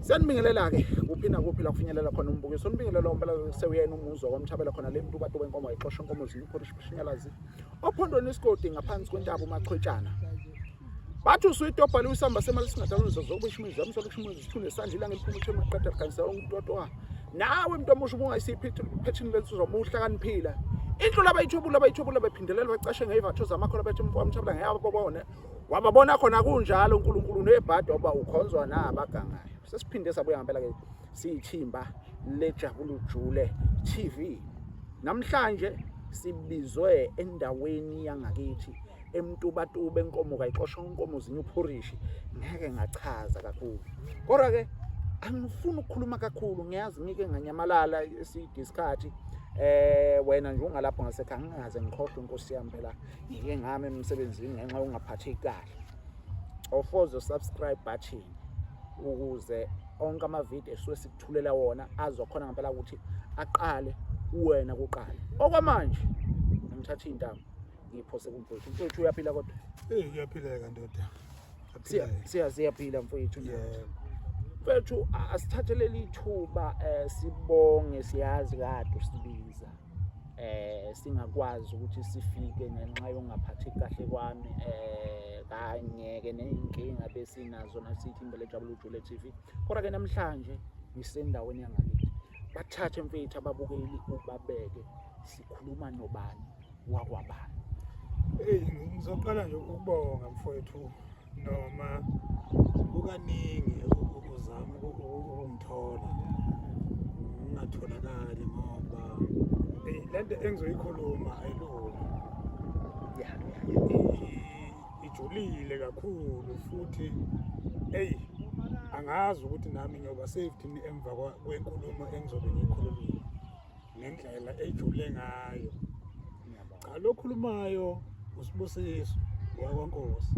Siyanibingelela-ke kuphi nakuphi la kufinyelela khona umbukiso. Unibingelela impela sewuyena umuzwa kwamthabela khona le mntu bantu benkomo ayixosha inkomo zinuphorish pheshinyalazi. Ophondweni isigodi ngaphansi kwentaba uMachwetshana. Bathi usuyitobha liwisamba semali singadalwa zokubisha imizi yami sokusha imizi sithune sandla ilanga eliphuma uthema qeda likhanyisa umtotwa. Nawe mntu omusha ubungayisiphi phethini lensizwa muhlakaniphila. Inhlu labayithobula abayithobula bephindelela bacashe ngeyivatho zamakhola bethe mfowamthabela ngeke babone. Wababona khona kunjalo uNkulunkulu nebhadi oba ukhonzwa nabagangayo. Sesiphinde sabuya ngempela ke siyithimba leJabulujule TV. Namhlanje sibizwe endaweni yangakithi eMtubatuba enkomo kayixosha inkomo zinye uphorishi ngeke ngachaza kakhulu. Kodwa ke angifuni ukukhuluma kakhulu ngiyazi ngike nganyamalala eside isikhathi wena nje ungalapho ngasekhaya ngingaze ngikhohlwe inkosi yami phela ngike ngami emsebenzini ngenxa yokungaphatheki kahle. Ofoze subscribe button ukuze onke amavidiyo esuke sikuthulela wona azokhona ngempela ukuthi aqale wena kuqala. Okwamanje ngithatha iy'ntambo ngiyiphose kumfowethu. Mfowethu uyaphila kodwa? Eh kuyaphileka ndoda. Siya siyaphila mfowethu. Yebo. Mfowethu asithathe leli thuba sibonge siyazi kade usibiza. Singakwazi ukuthi sifike ngenxa yokungaphatheki kahle kwami kanye ke ney'nkinga besinazo nasithi imbele Jabulujule TV. Kodwa ke namhlanje ngisendaweni yangakithi. Bathathe mfethu ababukeli ubabeke sikhuluma nobani wakwabani. Hey ngizoqala nje ukubonga mfowethu noma kukaningi ukuzama ukungithola ngingatholakali ngoba lento engizoyikhuluma ayilula. Ijulile kakhulu futhi eyi angazi ukuthi nami ngiyoba safety emva kwenkulumo engizobe ngiyikhulumile ngendlela ejule ngayo. Cha lo khulumayo uSibusiso wakwaNkosi.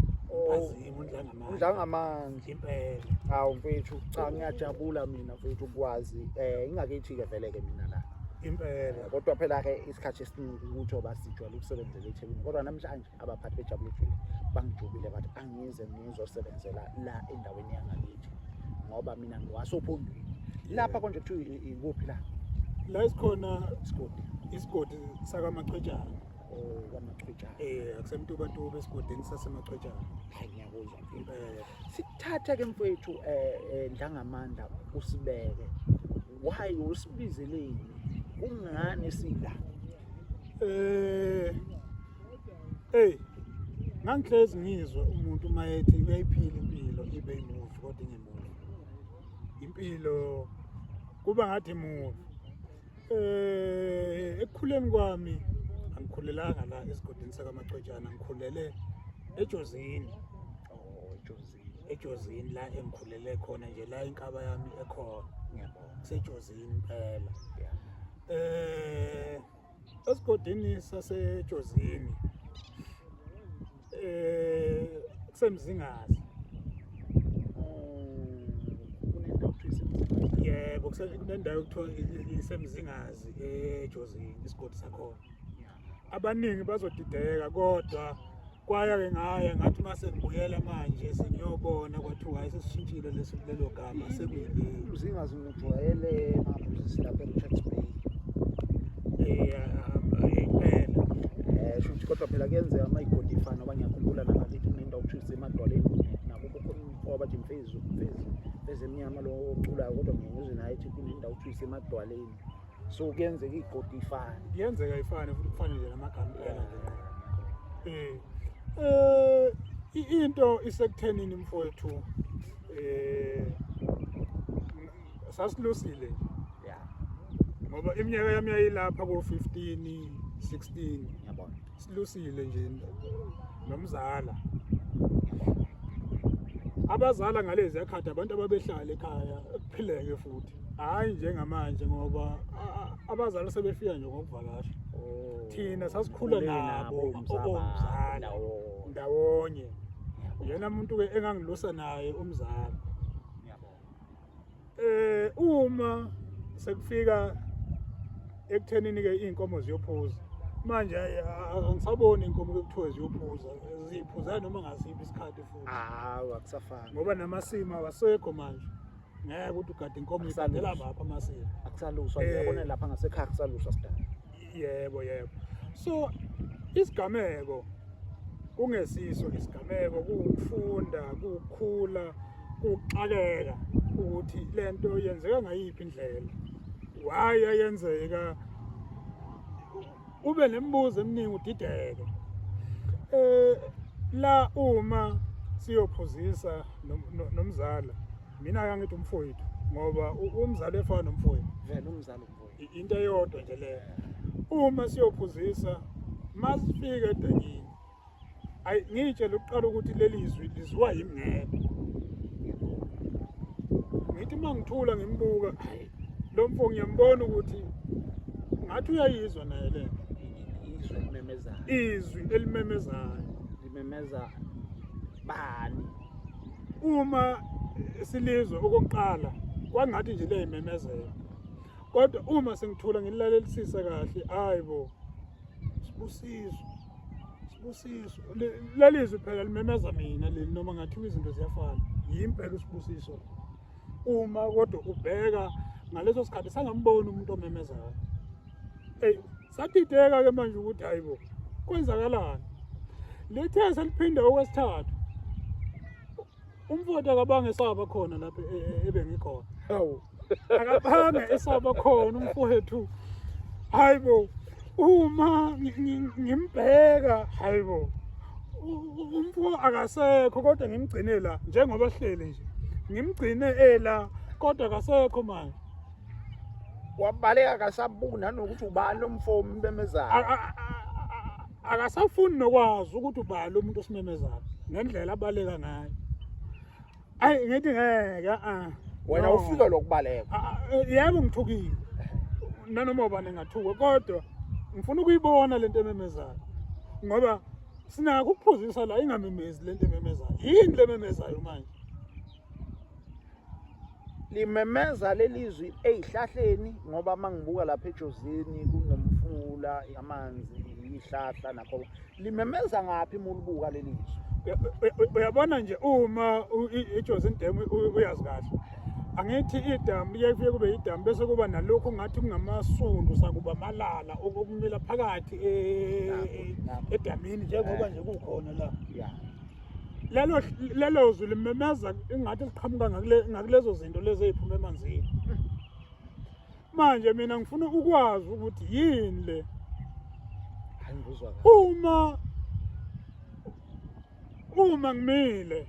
Azimu uNdlangamandla. Undlangamandla. Impela. Hawu mfethu, cha ngiyajabula mina mfethu ukwazi ingakithi ke vele ke mina la. Impela. Kodwa phela ke isikhathi esiningi ukuthi oba sijwayele ukusebenzela eThekwini. Kodwa namhlanje abaphathi beJabulujule bangijubile bathi angize ngizosebenzela la endaweni yangakithi ngoba mina ngiwasophondweni. Lapha konje kuthiwa ikuphi la? La isikhona Isigodi. Isigodi sakaMachwetshana. Oh, kwaMachwetshana. Akusemtubatuba esigodini saseMachwetshana. Hayi ngiyakuzwa mfethu. Impela. Sithathe ke mfethu Ndlangamandla usibeke. Why usibizeleni? Kungani sila? Hey ngangihlezi ngizwa umuntu uma ethi uyayiphila impilo ibe imuvi kodwa ingemuvi. Impilo kuba ngathi imuvi. Ekukhuleni kwami angikhulelanga la esigodini sakaMachwetshana, ngikhulele eJozini. Oh, eJozini. EJozini la engikhulele khona nje la inkaba yami ekhona. Ngiyabona. Kusejozini impela. Esigodini saseJozini kuseMzingazi. Kunendawo kuthiwa iseMzingazi. Yebo, kunendawo kuthiwa iseMzingazi eJozini isigodi sakhona. Abaningi bazodideka kodwa kwaya ke ngaya ngathi mase ngibuyela manje sengiyobona kwathiwa hayi sesishintshile leso lelo gama sekuyile. UMzingazi ngujwayele mabuzisi lapha eRichards Bay. Impela. Shuthi kodwa phela kuyenzeka uma igodi ifana ngoba ngiyakhumbula nangakithi kunendawo kuthiwa isemadwaleni nakubo khona umfo abathi mfezu mfezu mfezu emnyama lo oculayo kodwa ngiyengizwe naye ethi kunendawo kuthiwa isemadwaleni. So kuyenzeka igodi ifane. Kuyenzeka ifane futhi kufane nje namagama impela nje. Into isekuthenini mfowethu sasilusile nje. Ngoba iminyaka yami yayilapha ko 15 16. Ngiyabona. Silusile nje nomzala. Abazala ngalezi yakhathi abantu ababehlala ekhaya kuphileke futhi. Hayi njengamanje ngoba abazali sebefika nje ngokuvakasha. Thina sasikhula nabo omzala ndawonye. Yena umuntu ke engangilusa naye umzala. Uma sekufika ekuthenini ke inkomo ziyophuza. Manje angisaboni inkomo ekuthiwa ziyophuza, ziphuza noma ngasiphi isikhathi futhi. Hawu akusafani. Ngoba namasimo awasekho manje. Ngeke ukuthi ugade inkomo uyigadela bapha amasiko. Akusaluswa, uyabona lapha ngasekhaya kusaluswa sidala. Yebo, yebo. So isigameko kungesiso isigameko, kuwukufunda, kuwukukhula, kuwukuxakeka ukuthi lento yenzeka ngayiphi indlela, why yayenzeka, ube nemibuzo eminingi udideke. La uma siyophuzisa nomzala, mina ake ngithi umfowethu, ngoba umzala efana nomfowethu. Vele umzala umfowethu. Into eyodwa nje leyo. Uma siyophuzisa, masifika edanyini, ayi ngitshele ukuqala ukuthi leli zwi lizwiwa yimi ngedwa. Ngithi uma ngithula ngimbuka, hayi lo mfo ngiyambona ukuthi ngathi uyayizwa naye le nto. Izwi elimemezayo. Izwi elimemezayo. Limemeza bani? Uma silizwe okokuqala kwangathi nje liyayimemezela, kodwa uma sengithula ngilalelisisa kahle, hayi bo, Sibusiso, Sibusiso, leli zwi phela limemeza mina leli, noma ngathiwa izinto ziyafana, yimpela uSibusiso. Uma kodwa ubheka ngaleso sikhathi sangamboni umuntu omemezayo. Eyi, sadideka ke manje ukuthi hayi bo, kwenzakalani? Lithe seliphinda okwesithathu, umfowethu akabange esaba khona lapho ebengikhona. Hawu. Akabange esaba khona umfowethu. Hayi bo, uma ngimbheka, hayi bo, umfo akasekho, kodwa ngimgcine la njengoba sihleli nje, ngimgcine ela, kodwa akasekho manje. Wabaleka akasabuki nanokuthi ubani lo mfo ommemezayo. Akasafuni nokwazi ukuthi ubani lo muntu osimemezayo ngendlela abaleka ngayo. Ayi ngithi ngeke a. Wena No. ufike lokubaleka. Yebo ngithukile. Nanoma ubani engathuka, kodwa ngifuna ukuyibona lento ememezayo. Ngoba sinakho ukuphuzisa la ingamemezi lento ememezayo. Yini le memezayo manje? Limemeza lelizwi ezihlahleni, ngoba mangibuka lapha eJozini kunomfula, amanzi, izihlahla nakho. Limemeza ngaphi uma ulibuka leli zwi? Uyabona nje uma iJozini Dam uyazi kahle. Angithi idamu liye kufike kube idamu bese kuba nalokhu ngathi kungamasundu sakuba amalala okumila phakathi edamini njengoba nje kukhona la. Lelo lelo zwi limemeza ingathi liqhamuka ngakulezo zinto lezi eziphuma emanzini. Manje mina ngifuna ukwazi ukuthi yini le. Hayi ngikuzwa kahle. Uma ngimile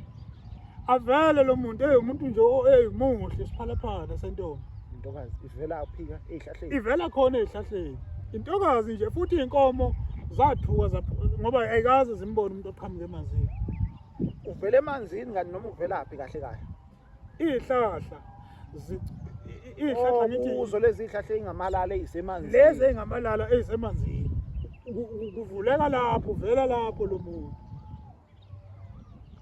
avele lo muntu, hey umuntu nje eyimuhle isiphalaphala sentombi. Intokazi ivela aphika ezihlahleni. Ivela khona ezihlahleni. Intokazi nje futhi inkomo zathuka ngoba ayikaze zimbone umuntu oqhamuka emanzini. Uvela emanzini kanti noma uvelaphi kahle kahle? Izihlahla izihlahla ngithi kuzo lezi zihlahla ezingamalala ezisemanzini. Lezi ezingamalala ezisemanzini. Kuvuleka lapho, uvela lapho lo muntu.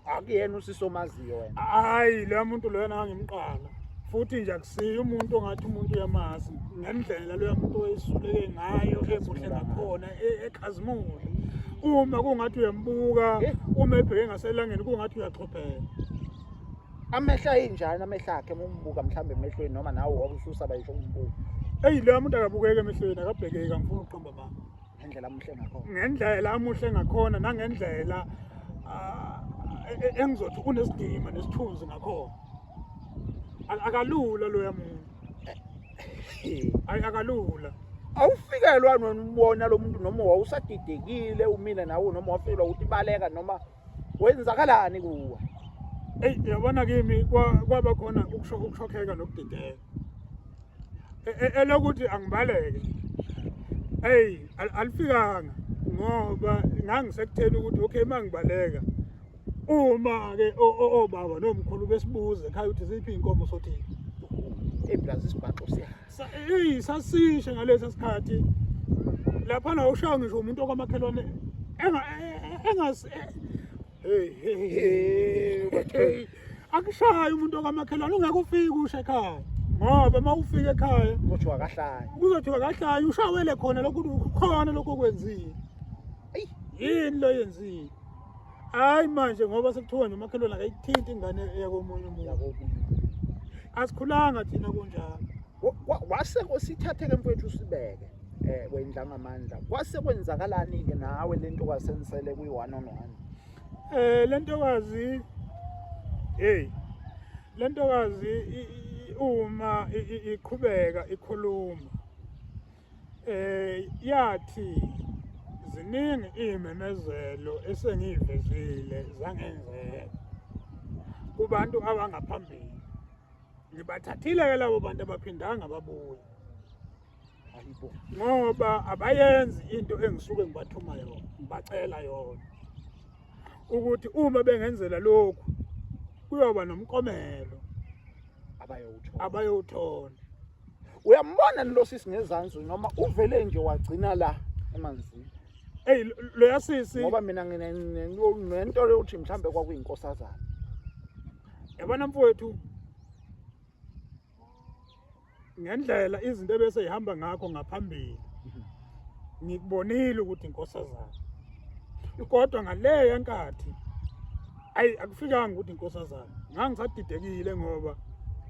Akuyena usisomaziyo wena. Hayi lo muntu loyana ngimqala. Futhi nje akusiyo umuntu ongathi umuntu uyamazi ngendlela loya muntu oyesuleke ngayo emuhle ngakhona ekhazimula. Uma kungathi uyambuka, uma ebheke ngaselangeni kungathi uyaxhophela. Amehlo ayinjani amehlo akhe uma umbuka mhlawumbe emehlweni noma nawe wawususaba ngisho ukumbuka? Eyi loya muntu akabukeki emehlweni, akabhekeki, angifuni ukuqamba amanga. Ngendlela amuhle ngakhona. Ngendlela amuhle ngakhona nangendlela engizothi unesidima nesithunzi ngakhona. Akalula loya muntu. Ayi akalula. Awufikelwa noma ubona lo muntu noma wawusadidekile umile nawe noma wafikelwa ukuthi baleka noma wenzakalani kuwe? Eyi uyabona kimi kwaba khona ukushokheka nokudideka. Elokuthi angibaleke. Eyi alifikanga ngoba ngangisekutheni ukuthi okay mangibaleka uma ke obaba nomkhulu besibuze ekhaya ukuthi ziphi iy'nkomo sothini. Eyi plus isibhaxu siya. Eyi sasishe ngalesa sikhathi laphana ushaya ngisho umuntu okwamakhelwane engasi hey hey hey akushaye umuntu okamakhelwane ungeke ufike ushe ekhaya ngoba uma ufika ekhaya kuzothiwa kahlanye, kuzothiwa kahlanye ushawele khona lokhu khona lokho okwenzile. Yini lo yenzile? Hayi manje ngoba sekuthiwa nje umakhelwane akayithinti ingane eyakomunye umuntu. Asikhulanga thina kunjalo. Wase kusithathe ke mfowethu usibeke wendlangamandla. Kwase kwenzakalani ke nawe lento kwasensele kwi one on one? Lentokazi hey lentokazi uma iqhubeka ikhuluma yathi ziningi iy'memezelo esengiyivezile zangenzeka kubantu abangaphambili. Ngibathathile-ke labo bantu abaphindanga babuye ngoba abayenzi into engisuke ngibathuma yona, ngibacela yona ukuthi uma bengenzela lokhu kuyoba nomkomelo abayowuthola. Uyambona lo sisi ngezansi noma uvele nje wagcina la emanzini? Ey loya sisi, ngoba mina nginento yokuthi mhlambe kwakuyinkosazana. Yabona mfowethu, ngendlela izinto ebese ihamba ngakho ngaphambili ngikubonile ukuthi inkosazana, kodwa ngaleya nkathi ayi akufikanga ukuthi inkosazana. Ngangisadidekile ngoba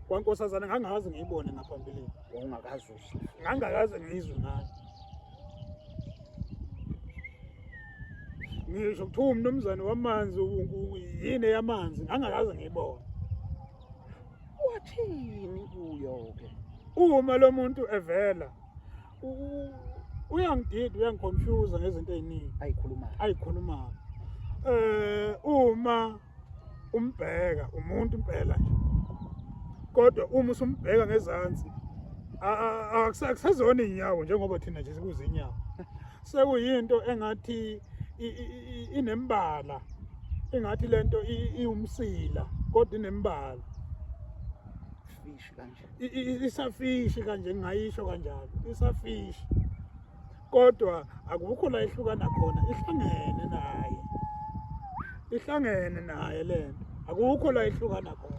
kwankosazana ngangazi ngiyibone ngaphambilini, wawungakazi uzwe, ngangakaze ngiyizwe ngayo. Ngisho kuthiwa umnumzane wamanzi yini eyamanzi, ngangakaze ngiyibone. Wathini kuyo-ke uma lo muntu evela? Uyangidida, uyangiconfuse ngezinto ey'ningi ayikhulumayo. Ayikhulumayo. Uma umbheka umuntu impela nje, kodwa uma usumbheka ngezansi akusezona iy'nyawo njengoba thina nje sikuzinyawo, sekuyinto engathi inembala, engathi lento iwumsila kodwa inembala fish kanje, isafishi kanje, ngingayisho kanjalo, isafishi kodwa akukho la ihlukana khona, ihlangene naye, ihlangene naye lento, akukho la ihlukana khona.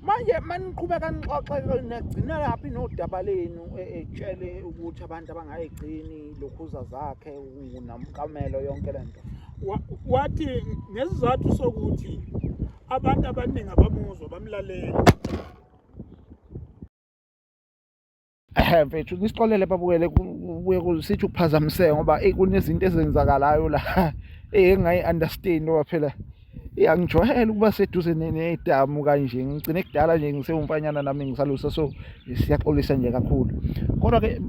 Manje maniqhubeka nixoxe nagcina laphi nodaba lenu etshele ukuthi abantu abangayigcini lokhuza zakhe namkamelo yonke lento? Wathi ngesizathu sokuthi abantu abaningi abamuzwa bamlalela. Ehe mfethu, nisixolele babukele, kubuye kusithi ukuphazamiseka ngoba eyi kunezinto ezenzakalayo la engingayi-understand ngoba phela angijwayele ukuba seduze nedamu kanje, ngigcine kudala nje ngisewumfanyana nami ngisalusa, so siyaxolisa nje kakhulu. Kodwa-ke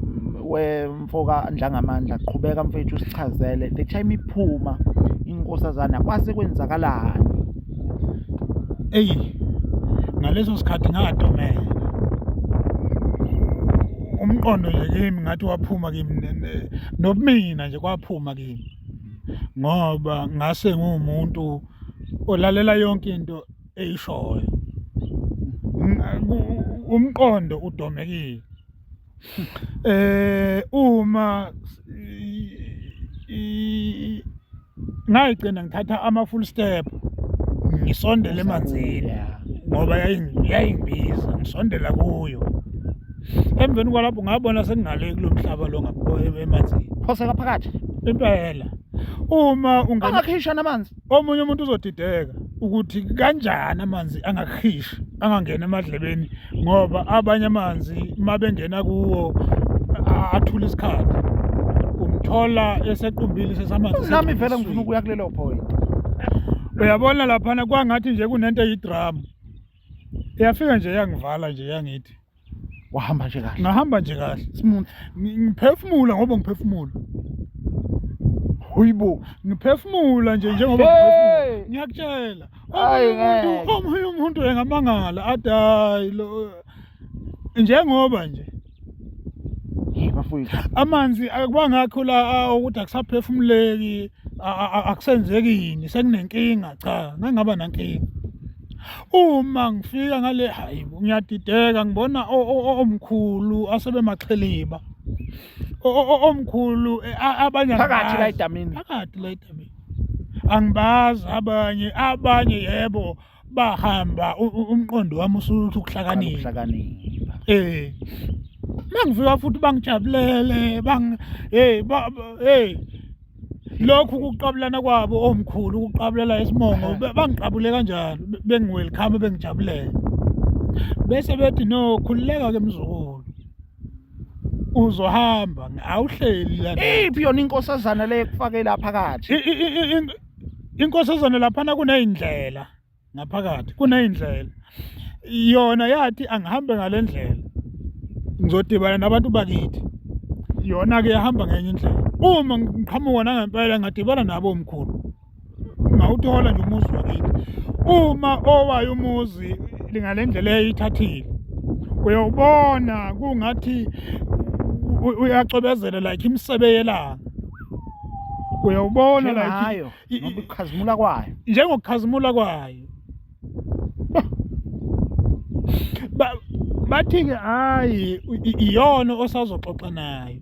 mfoka Ndlangamandla, qhubeka mfethu usichazele the time iphuma inkosazana kwase kwenzakalani? Eyi ngaleso sikhathi ngadomela umqondo nje kimi, ngathi waphuma kimi nobumina nje kwaphuma kimi, ngoba ngase nguwumuntu olalela yonke into eyishoyo, umqondo udomekile. Uma ngayigcina ngithatha ama full step ngisondele emanzini ngoba yayingibiza, ngisondela kuyo. Emveni kwalapho ngabona sengingale kulo mhlaba lo emanzini. Phoseka phakathi impela. Uma ungena angakhisha namanzi, omunye umuntu uzodideka ukuthi kanjani amanzi angakhisha angangena emadlebeni, ngoba abanye amanzi uma bengena kuwo athula isikhathi, umthola esequmbile sesamanzi. Nami vele ngifuna ukuya kulelo point. Uyabona laphana kwangathi nje kunento eyidrum iyafika nje yangivala nje yangithi wahamba nje kahle. Ngahamba nje kahle smooth, ngiphefumula ngoba ngiphefumula. Huyibo, ngiphefumula nje njengoba ngiphefumula, ngiyakutshela. Omunye umuntu engamangala athi hayi lo njengoba nje bafowethu amanzi akubangakho la ukuthi akusaphefumuleki, akusenzekini, sekunenkinga. Cha, ngangaba nankinga. Uma ngifika ngale, hayi ngiyadideka, ngibona omkhulu asebemaxheliba, omkhulu abanye phakathi la edamini, phakathi la edamini angibazi abanye, abanye yebo bahamba, umqondo wami usuthi ukuhlakanipha. Mangifika futhi bangijabulele, bang hey hey lokhu ukuqabulana kwabo omkhulu, ukuqabulela isimongo, bangiqabule kanjalo, bengiwelcome, bengijabulele. Bese bethi no, khululeka ke mzukulu, uzohamba awuhleli la. Iphi yona inkosazana le ekufake la phakathi? Inkosazana laphana kuneyindlela ngaphakathi, kuneyindlela. Yona yathi angihambe ngale ndlela, ngizodibana nabantu bakithi. Yona-ke yahamba ngenye indlela. Uma ngiqhamuka nangempela ngadibana nabo omkhulu, ngawuthola nje umuzi wakithi. Uma owayo umuzi ngale ndlela eyithathile, uyawubona kungathi uyacwebezela like imisebe yelanga. Uyawubona like ngokukhazimula kwayo, njengokukhazimula kwayo. Bathi-ke hhayi, iyona osazoxoxa nayo,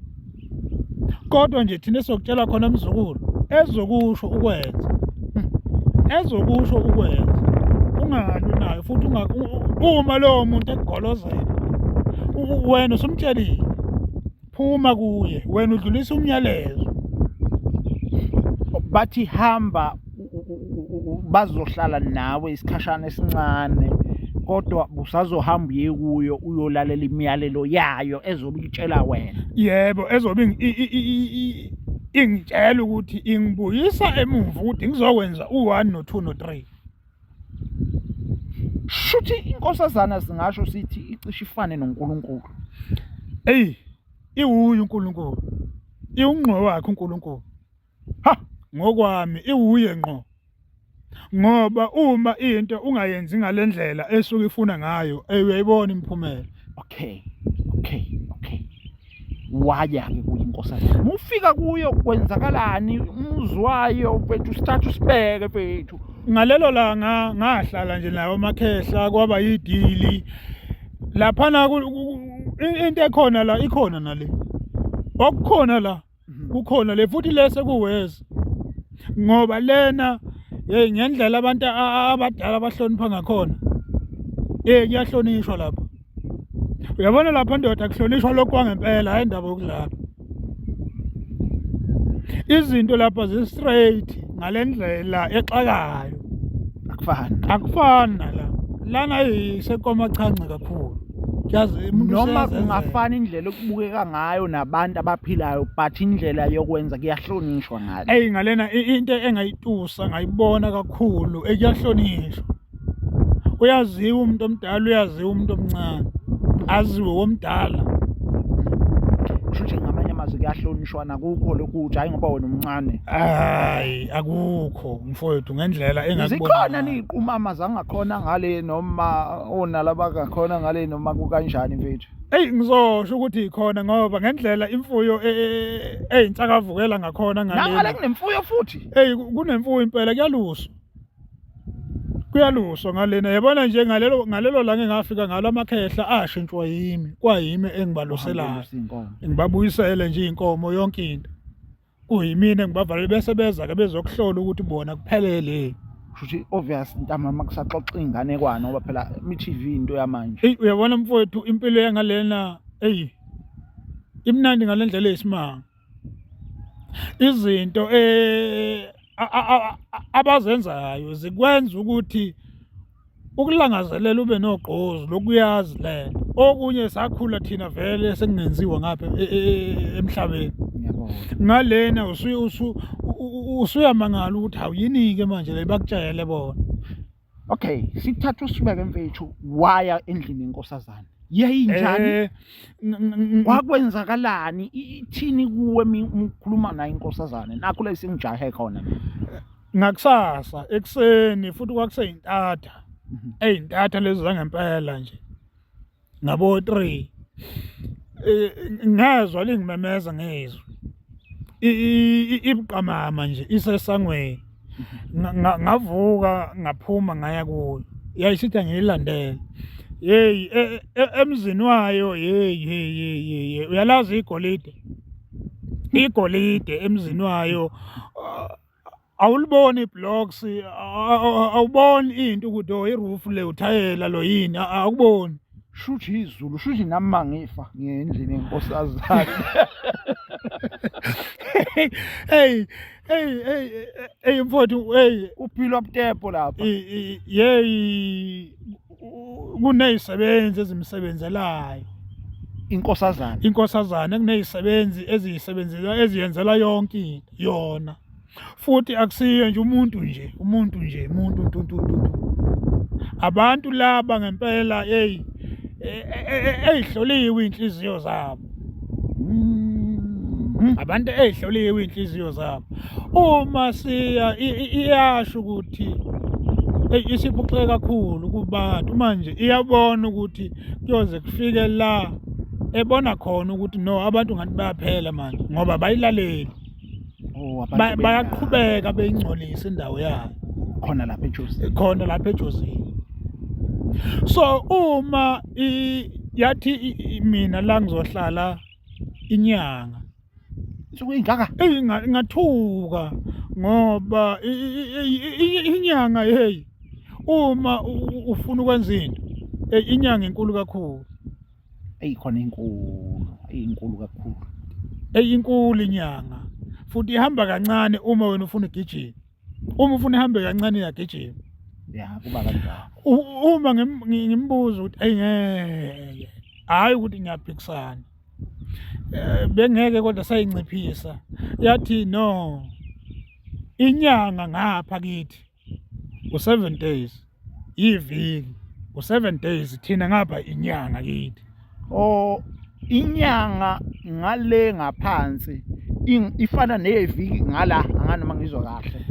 kodwa nje thina esizokutshela khona mzukulu, ezokusho ukwenza, ezokusho ukwenza, ungalwi nayo futhi. Uma lowo muntu ekugolozela wena usumtshelile, phuma kuye, wena udlulisa umyalezo. Bathi hamba, bazohlala nawe isikhashana esincane, kodwa usazohamba uye kuyo uyolalela imiyalelo yayo ezobe itshela wena. Yebo, ezobe ingitshela ukuthi ingibuyisa emuva ukuthi ngizokwenza u-1 no-2 no-3. Shuthi inkosazana singasho sithi icishe ifane noNkulunkulu. Eyi, iwuye uNkulunkulu, iwungqo wakhe uNkulunkulu. Ha, ngokwami iwuye ngqo, ngoba uma into ungayenzi ngalendlela esuke ifuna ngayo, uyayibona imiphumela. Okay, waya-ke kuyo inkosazana. Mufika kuyo kwenzakalani? Umuzi wayo mfethu, sithatha usibeke mfethu. Ngalelo langa ngahlala nje nayo amakhehla, kwaba yidili laphana. Into ekhona la ikhona nale, okukhona la kukhona le futhi, lese kuweza ngoba lena, hey, ngendlela abantu abadala abahlonipha ngakhona, kuyahlonishwa lapha. Uyabona lapha ndoda, kuhlonishwa lokhu kwangempela, hayi indaba yokudlala. Izinto lapha zi-straight ngale ndlela exakayo. Akufani. Akufani nala lana, isekomachanci kakhulu. Yazi umuntu noma useyazenzela. Kungafana indlela okubukeka ngayo nabantu abaphilayo, but indlela yokwenza kuyahlonishwa ngale. Eyi, ngalena into engayitusa ngayibona kakhulu, ekuyahlonishwa. Uyaziwa umuntu omdala, uyaziwa umuntu omncane, aziwe womdala. Kusho ukuthi ngamanye amazwi kuyahlonishwa, nakukho lokhu ukuthi hayi ngoba wena umncane. Hayi, akukho mfowethu, ngendlela engakubona Zikhona ngayo. Niy'qumama zangakhona ngale noma onala bangakhona ngale noma kukanjani mfethu? Eyi, ngizosho ukuthi ikhona, ngoba ngendlela imfuyo eyinsakavukela ngakhona nangale ngalena. Kunemfuyo futhi? Eyi, kunemfuyo impela, kuyaluswa, kuyaluswa ngalena. Yabona nje ngalelo langa engafika ngalo, amakhehla ashintshwa yimi, kwayimi engibaluselayo. Uhambe iy'nkomo. Ngibabuyisele nje iy'nkomo, yonke into kuyimina engibavalele, bese beza-ke bezokuhlola ukuthi bona kuphelele. Kusho ukuthi obvious ntambama kusaxoxa iy'nganekwane, ngoba phela i-TV into yamanje. Eyi, uyabona mfowethu, impilo yangalena, eyi, imnandi ngale ndlela eyisimanga. Izinto abazenzayo zikwenza ukuthi ukulangazelela, ube nogqozi lokuyazi lento. Okunye sakhula thina vele sekungenziwa ngapha emhlabeni. Ngiyabona. Ngalena usuyamangala ukuthi hawu, yini-ke manje le bakutshele bona. Okay, sikuthatha usibeke mfethu, waya endlini yenkosazana, yayinjani? Kwakwenzakalani? Ithini kuwe ukhuluma nayo inkosazane? Nakho la sengijahe khona mina. Ngakusasa ekuseni futhi kwakuseyintatha, eyintatha lezi zangempela nje, ngabo 3, ngezwa lingimemeza ngezwi, ibuqamama nje isesangweni. Ngavuka ngaphuma ngaya kuyo, yayisithi angiyilandele. Hey, emzini wayo, hey hey hey hey, uyalazi igolide, igolide emzini wayo. Awuliboni iblocks, awuboni into ukuthi oh, iroof le, uthayela lo, yini, awukuboni. Shuthi izulu, shuthi nami mangifa ngendlini yenkosazane. Hey hey hey hey mfowethu, hey. Uphilwa butepo lapha. Yeyi. Kunezisebenzi ezimsebenzelayo inkosazana, inkosazana kunezisebenzi eziyisebenzela eziyenzela yonke into yona, futhi akusiyo nje umuntu nje, umuntu nje, umuntu ntu ntu ntu. Abantu laba ngempela, hey, eyihloliwe inhliziyo zabo. Abantu eyihloliwe inhliziyo zabo. Uma siya iyasho ukuthi eyi isiphuxeke kakhulu kubantu manje, iyabona ukuthi kuyoze kufike la ebona khona ukuthi no, abantu ngathi bayaphela manje ngoba bayilaleli. Oh, abantu Bayaqhubeka beyingcolisa indawo yayo khona lapha eJozini. Khona lapha eJozini. So uma yathi mina la ngizohlala inyanga. Insuku ey'ngaka? Eyi, ngathuka ngoba inyanga, hey, uma ufuna ukwenza into, hey, inyanga inkulu kakhulu. Eyi khona inkulu, inkulu kakhulu. Eyi inkulu inyanga, futhi ihamba kancane uma wena ufuna ugijima. Uma ufuna ihambe kancane iyagijima. Ya, kuba kanjalo. Uma ngimbuza ukuthi eyi ngeke, hhayi ukuthi ngiyaphikisana, bengeke kodwa sayinciphisa, yathi no, inyanga ngapha kithi u-7 days, iviki u-7 days, thina ngapha inyanga kithi. Oh, inyanga ngale ngaphansi ifana neviki ngala, anganoma ngizwa kahle.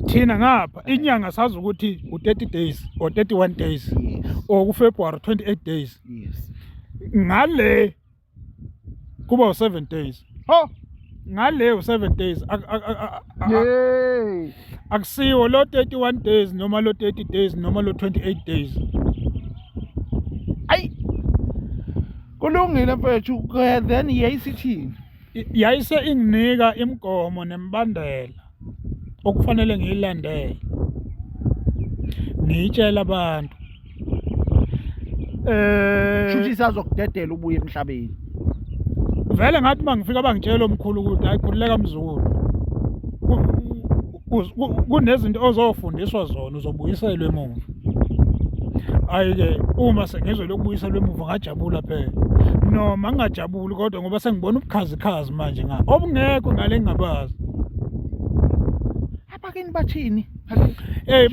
Thina ngapha inyanga sazi ukuthi u-30 days or 31 days or kuFebruary 28 days. Ngale kuba u-7 days. Ho, ngale u-7 days, akusiwo lo 31 days noma lo 30 days noma lo 28 days. Ayi, kulungile mfethu, then yayisithini? Yayise inginika imigomo nemibandela okufanele ngiyilandele, ngiyitshela abantu. Shuthi isazokudedela ubuye emhlabeni. Vele ngathi mangifika bangitshela omkhulu ukuthi hayi, khululeka mzukulu, kunezinto ozofundiswa zona, uzobuyiselwa emuva. Hayi-ke, uma sengizwe lokubuyiselwa emuva ngajabula phela, noma ngingajabuli kodwa ngoba sengibona ubukhazikhazi manje nga obungekho ngale ngingabazi. Abakini bathini? Hey,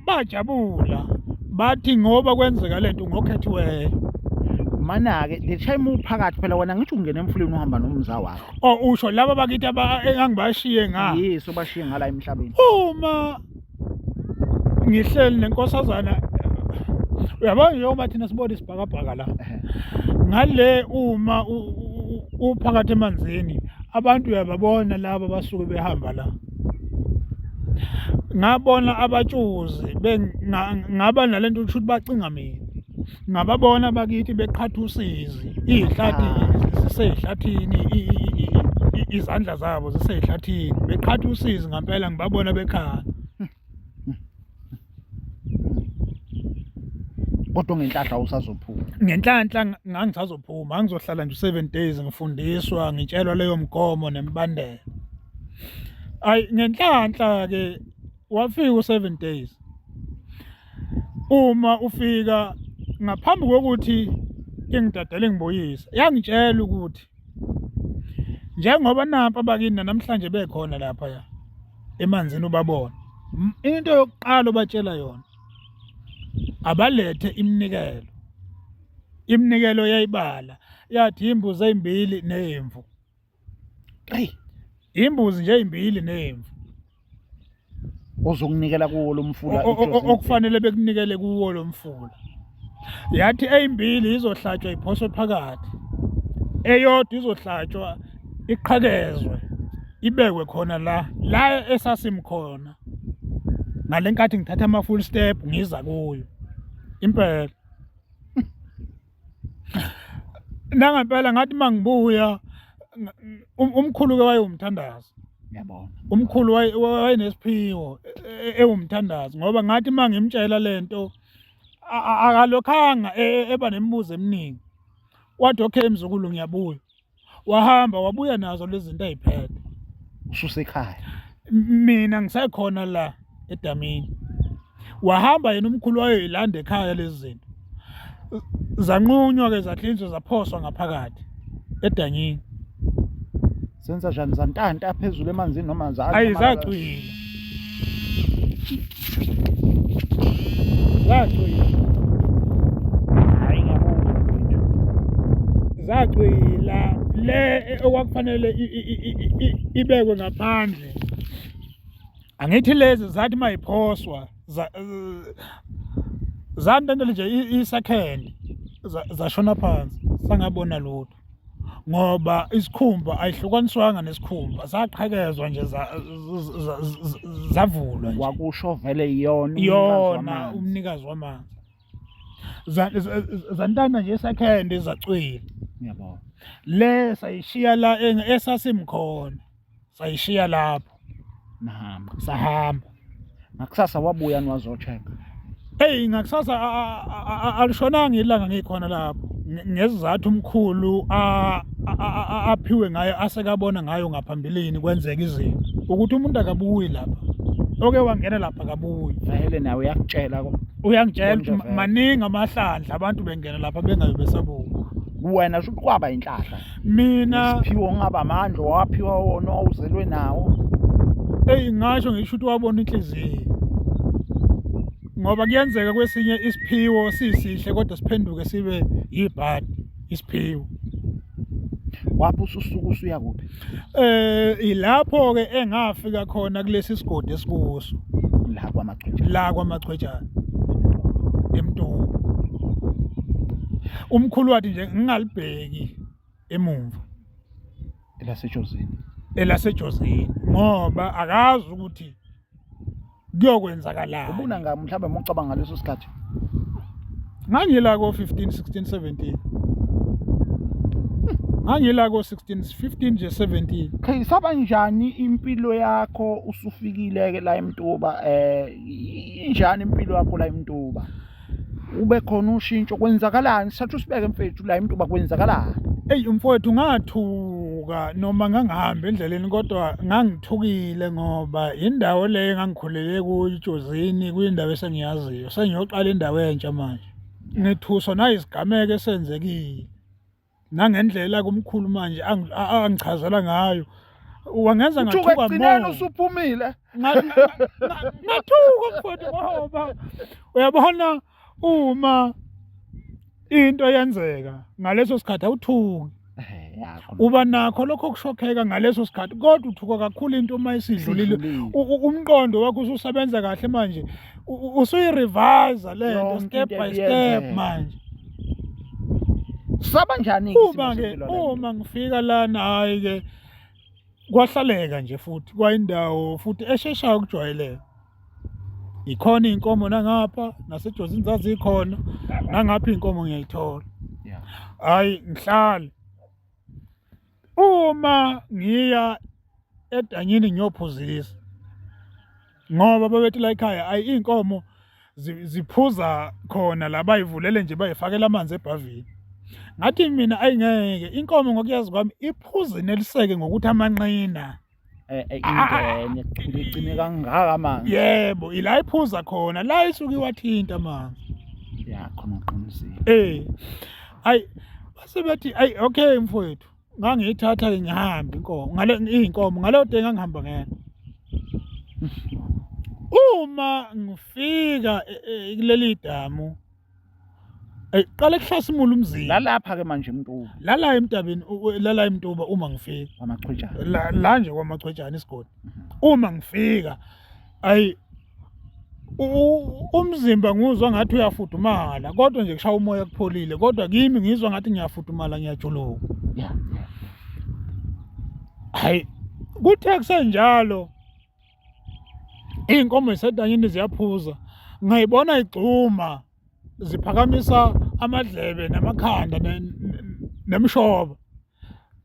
bajabula, bathi ngoba kwenzeka lento ngokhethiweyo. Mana-ke le time uphakathi phela wena, ngithi ungena emfuleni uhamba nomza wakho. Oh, usho laba bakithi engangibashiye nga? Yes, obashiye ngala emhlabeni. Uma ngihleli nenkosazana, uyabona njengoba thina sibona isibhakabhaka la ngale, uma uphakathi emanzini abantu uyababona laba basuke behamba la. Ngabona abatshuzi ngaba nalento ukuthi bacinga mina, ngababona bakithi beqhatha usizi, iy'hlathi ziseyihlathini, izandla zabo ziseyihlathini, beqhatha usizi ngampela, ngibabona bekhala. Kodwa ngenhlahla usazophuma? Ngenhlanhla ngangisazophuma, ngangizohlala nje 7 days ngifundiswa, ngitshelwa leyo mgomo nemibandela. Ayi, ngenhlanhla ke wafika u7 days. Uma ufika, ngaphambi kokuthi ingidadele ngibuyise, yangitshela ukuthi njengoba nampa abakini namhlanje bekhona lapha ya emanzini ubabona, into yokuqala obatshela yona, abalethe iminikelo. Iminikelo yayibala, yathi imbuzi ezimbili nemvu. 3 Imbuzi nje ezimbili nemvu. Ozokunikela kuwo lo mfula? Okufanele bekunikele kuwo lo mfula. Yathi eyimbili izohlatshwa iphoswe phakathi, eyodwa izohlatshwa iqhakezwe ibekwe khona la la esasimkhona ngale nkathi ngithatha ama-full step ngiza kuyo impela. Nangempela ngathi mangibuya, umkhulu ke wayewumthandazo. Ngiyabona. Umkhulu wayenesiphiwo, ewumthandazo, ngoba ngathi mangimtshela lento akalokhanga eba nemibuzo eminingi, wathi okay mzukulu, ngiyabuya. Wahamba wabuya nazo lezi zinto ayiphethe. Ususekhaya? Mina ngisekhona la edamini. Wahamba yena umkhulu wayoyilanda ekhaya lezi zinto. Zanqunywa ke zahlinzwa zaphoswa ngaphakathi edanyini. Senza njani zantanta phezulu emanzini noma za Ayi zacwila. Zacwila. Hayi ngiyabuzwa mfethu. Zacwila le okwakufanele ibekwe ngaphandle. Angithi lezi zathi mayiphoswa zantantela nje i-second zashona phansi sangabona lutho ngoba isikhumba ayihlukaniswanga nesikhumba saqhekezwa nje zavulwa nje wakusho vele iyona yona umnikazi wamanzi zantanta nje second zacwila ngiyabona le sayishiya la esasimkhona sayishiya lapho nahamba sahamba ngakusasa wabuya niwazocheck Hey ngakusasa alishonanga ilanga ngikhona lapho ngezizathu umkhulu aphiwe ngayo asekabona ngayo ngaphambilini kwenzeka izinto ukuthi umuntu akabuyi lapha oke wangena lapha akabuyi vele nawe uyakutshela uyangitshela ukuthi maningi amahlandla abantu bengena lapha bengabe besabuya wena sho kwaba inhlahla mina isiphiwo ngaba amandla waphiwa wona owuzelwe nawo eyi ngasho ngisho ukuthi wabona inhliziyo ngoba kuyenzeka kwesinye isiphiwo sisihle kodwa siphenduke sibe yibhadi isiphiwo wapho ususuka usuya kuphi eh ilapho ke engafika khona kulesi sigodi esikuso la kwamachwejana la kwamachwejana emntuba umkhulu wathi nje ngingalibheki emumva elasejozini elasejozini ngoba akazi ukuthi kuyokwenzakalani ubuna nga mhlawumbe uma ucabanga ngaleso sikhathi ngangila ko 15 16 17 ngangila ko 16 15 nje 17 Okay saba njani impilo yakho usufikile ke la eMtuba eh injani impilo yakho la eMtuba ube khona ushintsho kwenzakalani sithatha usibeke mfethu la eMtuba kwenzakalani Eyi mfowethu ngathuka noma ngangihamba endleleni kodwa ngangithukile ngoba indawo le engangikhulele kuyo iJozini kuyindawo esengiyaziyo sengiyoqala indawo entsha manje ngithuswa nayizigameko esenzekile nangendlela kumkhulu manje angichazela ngayo wangenza ngathuka ekugcineni usuphumile ngathuka mfowethu ngoba uyabona uma into yenzeka ngaleso sikhathi awuthuki uba nakho lokho kushokheka ngaleso sikhathi kodwa uthuka kakhulu into uma isidlulile umqondo wakho ususebenza kahle manje usuyirevise le nto step by step manje saba njani uma ke uma ngifika lana hayi ke kwahlaleka nje futhi kwayindawo futhi esheshayo ukujwayeleka ikhona iy'nkomo nangapha nasejozini zazikhona nangapha iy'nkomo ngiyayithola hhayi ngihlale uma ngiya edanyini ngiyophuzisa ngoba babethi la ekhaya ayi iy'nkomo ziphuza khona la bayivulele nje bayifakela amanzi ebhavini ngathi mina ayingeke inkomo ngokuyazi kwami iphuze neliseke ngokuthi amanqina eh, eh, ingene igcine kangaka amanzi yebo ila iphuza khona la isuke iwathinta amanzi ya khona uqinisile eh ayi base bethi ayi okay mfowethu ngangiyithatha ngihambe inkomo ngale inkomo ngaleyo day ngangihamba ngedwa uma ngifika e, e, kuleli damu qale kuhlasimula umzimba lalapha ke manje emntuba lala emdabeni lala emntuba uma ngifika kwamachwejana la, la nje kwamachwejana isigodi uma ngifika ayi umzimba nguzwa ngathi uyafudumala kodwa nje kushaya umoya kupholile kodwa kimi ngizwa ngathi ngiyafudumala ngiyajuluka yeah hayi kuthe kusenjalo iy'nkomo zisedanyini ziyaphuza ngayibona igxuma ziphakamisa amadlebe namakhanda nemshoba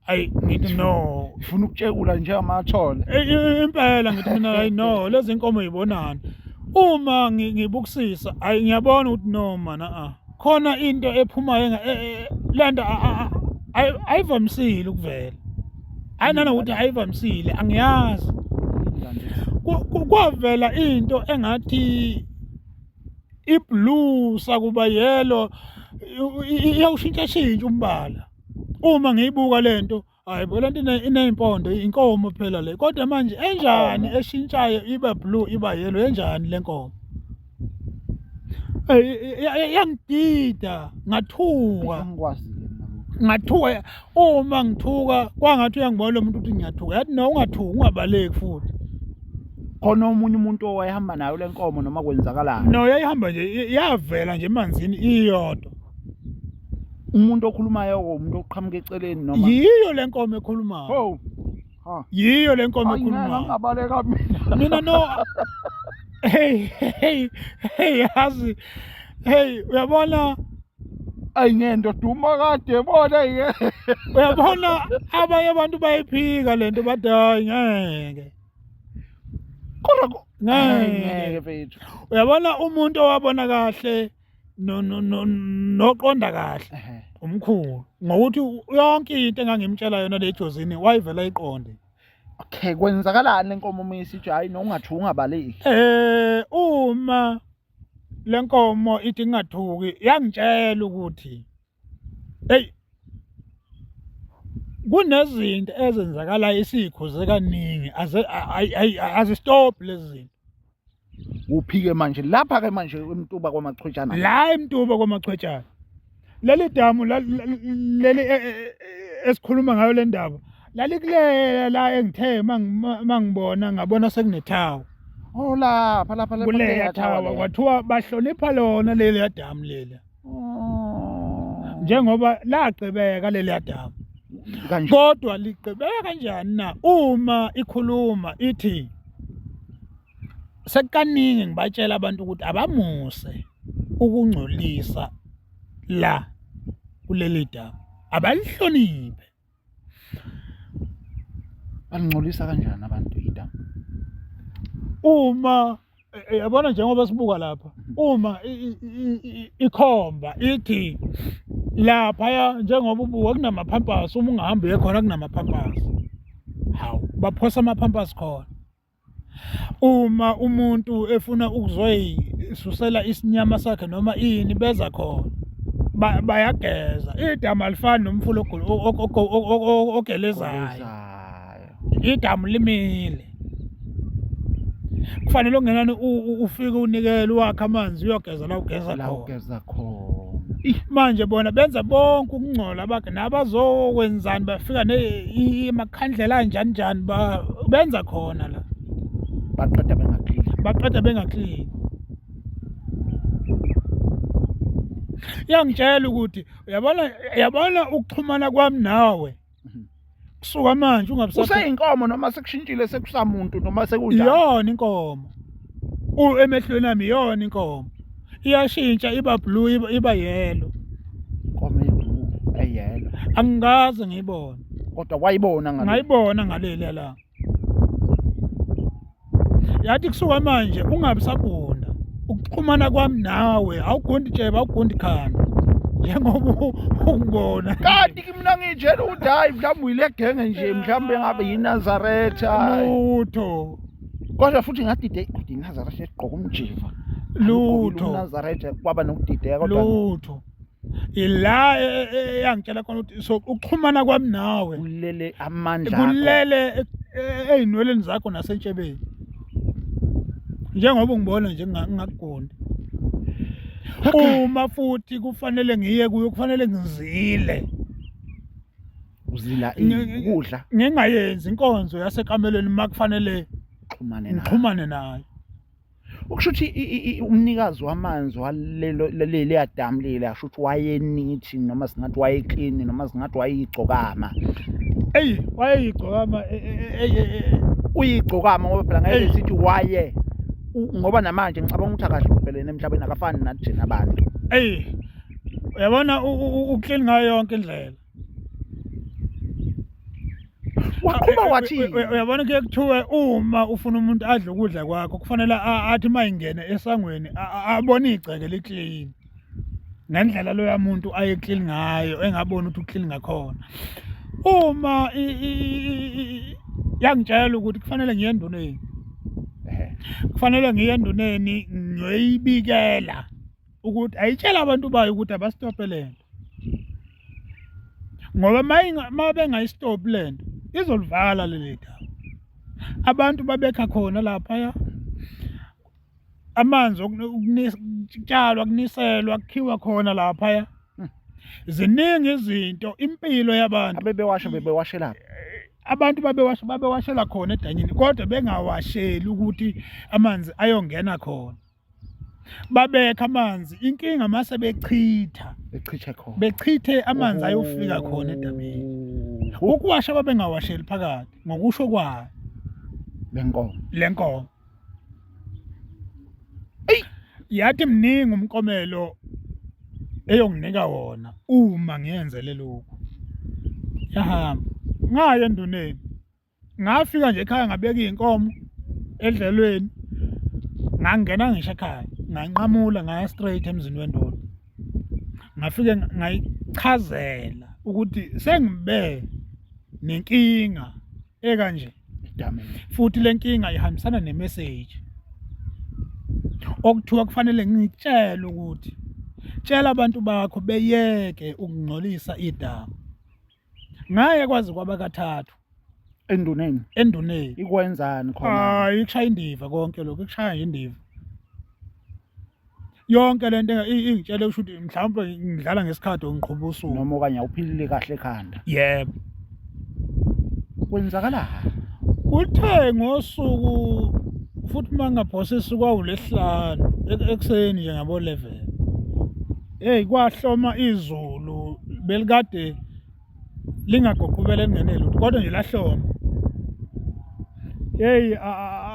ayi ngithi no ifuna ukutshekula njengamathole impela ngithi mina hayi no lezi nkomo yibonani uma ngibukusisa ayi ngiyabona ukuthi no mana a khona into ephumayo e, e, lento ayivamisile ukuvela hayi nanokuthi ayivamisile angiyazi kwavela into engathi Iblue sakuba yellow, iyawushintshashintsha umbala. Uma ngiyibuka lento, hayi bo, lento iney'mpondo, inkomo phela le. Kodwa manje enjani eshintshayo iba blue iba yellow, enjani le nkomo? Yangidida, ngathuka. Angikwazi-ke mina lokho. Ngathuka, uma ngithuka kwangathi uyangibona lo muntu ukuthi ngiyathuka. Yathi no, ungathuki, ungabaleki futhi. Khona omunye umuntu owayehamba nayo le nkomo noma kwenzakalani? No, yayihamba nje, yavela nje emanzini iyodwa. Umuntu okhulumayo umuntu oqhamuka eceleni noma? Yiyo le nkomo ekhulumayo. Ho. Ha. Yiyo le nkomo Ayi, ngeke ekhulumayo. ngingabaleka mina. Mina no. Hey, hey, hey, yazi. Hey, uyabona? Ayi ngento duma kade bona ngeke. Uyabona abanye abantu bayiphika lento, bathi hayi ngeke. Kodwa Ngeke. ngeke mfethu. Uyabona umuntu owabona kahle no no no noqonda kahle umkhulu, ngokuthi yonke into engangimtshela yona le jozini wayivela iqonde. Okay, kwenzakalani lenkomo uma isithi hayi nongathuki ungabaleki? Uma lenkomo ithi ngingathuki, yangitshela ukuthi hey, kunezinto ezenzakalayo isikhuze kaningi, azistop lezi zinto. Uphike manje lapha ke manje eMtuba kwaMachwetshana. La eMtuba kwaMachwetshana. Leli damu leli esikhuluma ngayo le ndaba lalikulela la engithe mangibona ngabona sekunethawa. Oh, lapha lapha lapha kuleya thawa kwathiwa bahlonipha lona leli damu leli. Oh. Njengoba lagqibeka leli damu. Kanje. Kodwa ligqibeka kanjani na uma ikhuluma ithi sekukaningi ngibatshela abantu ukuthi abamuse ukungcolisa la kuleli damu, abalihloniphe. Balingcolisa kanjani abantu idamu? Uma yabona njengoba sibuka lapha, uma ikhomba ithi lapha njengoba ubuka kunamaphampasi, uma ungahamba uye khona kunamaphampasi. Hawu, baphosa amaphampasi khona. Uma umuntu efuna ukuzoyisusela isinyama sakhe noma ini, beza khona bayageza. Idamu alifani nomfula ogelezayo, idamu limile. Kufanele okungenani ufike unikele uwakhe amanzi, uyogeza la ugeza La khona. ugeza khona. Manje bona benza bonke ukungcola bakhe, nabazokwenzani bafika amakhandlela anjani njani benza khona la. Baqeda bengaklini. Baqeda bengaklini. Iyangitshela ukuthi uyabona, uyabona ukuxhumana kwami nawe kusuka manje ungabusaphe. Useyinkomo noma sekushintshile sekusamuntu noma sekunjani? Iyona inkomo. Emehlweni ami iyona inkomo. Iyashintsha iba blue iba yellow. Inkomo eblue eyellow. Angikaze ngiyibone. Kodwa wayibona ngale. Ngayibona ngaleli la. Yathi kusuka manje ungabi sagunda. Ukuxhumana kwami nawe awugundi tsheba, awugundi khanda. Njengoba ungibona. Kanti ke mina ngitshela ukuthi hayi mhlawumbe uyile genge nje, mhlawumbe ngabe yiNazaretha. Lutho. Kodwa futhi ngadide kodwa iNazaretha egqoka umjiva. Lutho. UNazaretha kwaba nokudideka kodwa. Lutho. Ila eyangitshela khona ukuthi so ukuxhumana kwami nawe kulele amandla akho. Kulele ey'nweleni zakho nasentshebeni. Njengoba ungibona nje ngingakugundi. Uma futhi kufanele ngiye kuyo kufanele ngizile. Uzila ukudla. Ngingayenzi inkonzo yasekamelweni makufanele Uxhumane naye. Ngixhumane naye. Ukusho ukuthi umnikazi wamanzi walelo leliya damu leli asho ukuthi wayenithi noma singathi wayeclean noma singathi wayigcokama. Eyi, wayeyigcokama, Uyigcokama ngoba phela ngeke sithi waye ngoba namanje ngicabanga ukuthi akadlulele emhlabeni, akafani nathi thina abantu. Eyi, uyabona uclean ngayo yonke indlela. Waqhuba wathi Uyabona kuye kuthiwe uma ufuna umuntu adle ukudla kwakho kufanele athi uma ingena esangweni abone igceke liclean ngendlela loya muntu aye clean ngayo, engaboni ukuthi uclean ngakhona. Uma yangitshela ukuthi kufanele ngiye enduneni, kufanele ngiye enduneni ngiyoyibikela. Ukuthi ayitshela abantu bayo ukuthi abastophe lento ngoba uma bengayistophi lento izolivala leli damu. Abantu babekha khona laphaya amanzi okutshalwa kuniselwa kukhiwa khona laphaya. Ziningi izinto, impilo yabantu. Abebewasha bebewashelaphi? Abantu babewasha babewashela khona edanyini, kodwa bengawasheli ukuthi amanzi ayongena khona. Babekha amanzi, inkinga mase bechitha bechithe khona, bechithe amanzi ayofika khona edamini. Ukuwasha babengawasheli phakathi ngokusho kwayo lenkomo lenkomo. Eyi, yathi mningi umkomelo eyonginika wona uma ngiyenzele lokhu. Yahamba ngaya enduneni, ngafika nje ekhaya ngabeka iy'nkomo edlelweni, ngangena ngisho ekhaya nganqamula ngaya straight emzini wenduna. Ngafike ngayichazela ukuthi sengibe nenkinga ekanje futhi le nkinga ihambisana nemessage okuthiwa kufanele ngitshele ukuthi tshela abantu bakho beyeke ukungcolisa idamu. Ngaye kwaze kwaba kathathu enduneni. Enduneni ikwenzani khona? Hayi, ikushaya indiva konke lokho, ikushaya nje indiva yonke lento ingitshele usho ukuthi mhlawumbe ngidlala ngesikhathi ngiqhuba usuku noma okanye awuphilile kahle ekhanda. Yebo. Kwenzakalani? Kuthe ngosuku futhi uma ngingaphosisi kwawulesihlanu ekuseni nje ngabo 11. Hey, kwahloma izulu belikade lingaguqubele lingene lutho kodwa nje lahloma. Hey,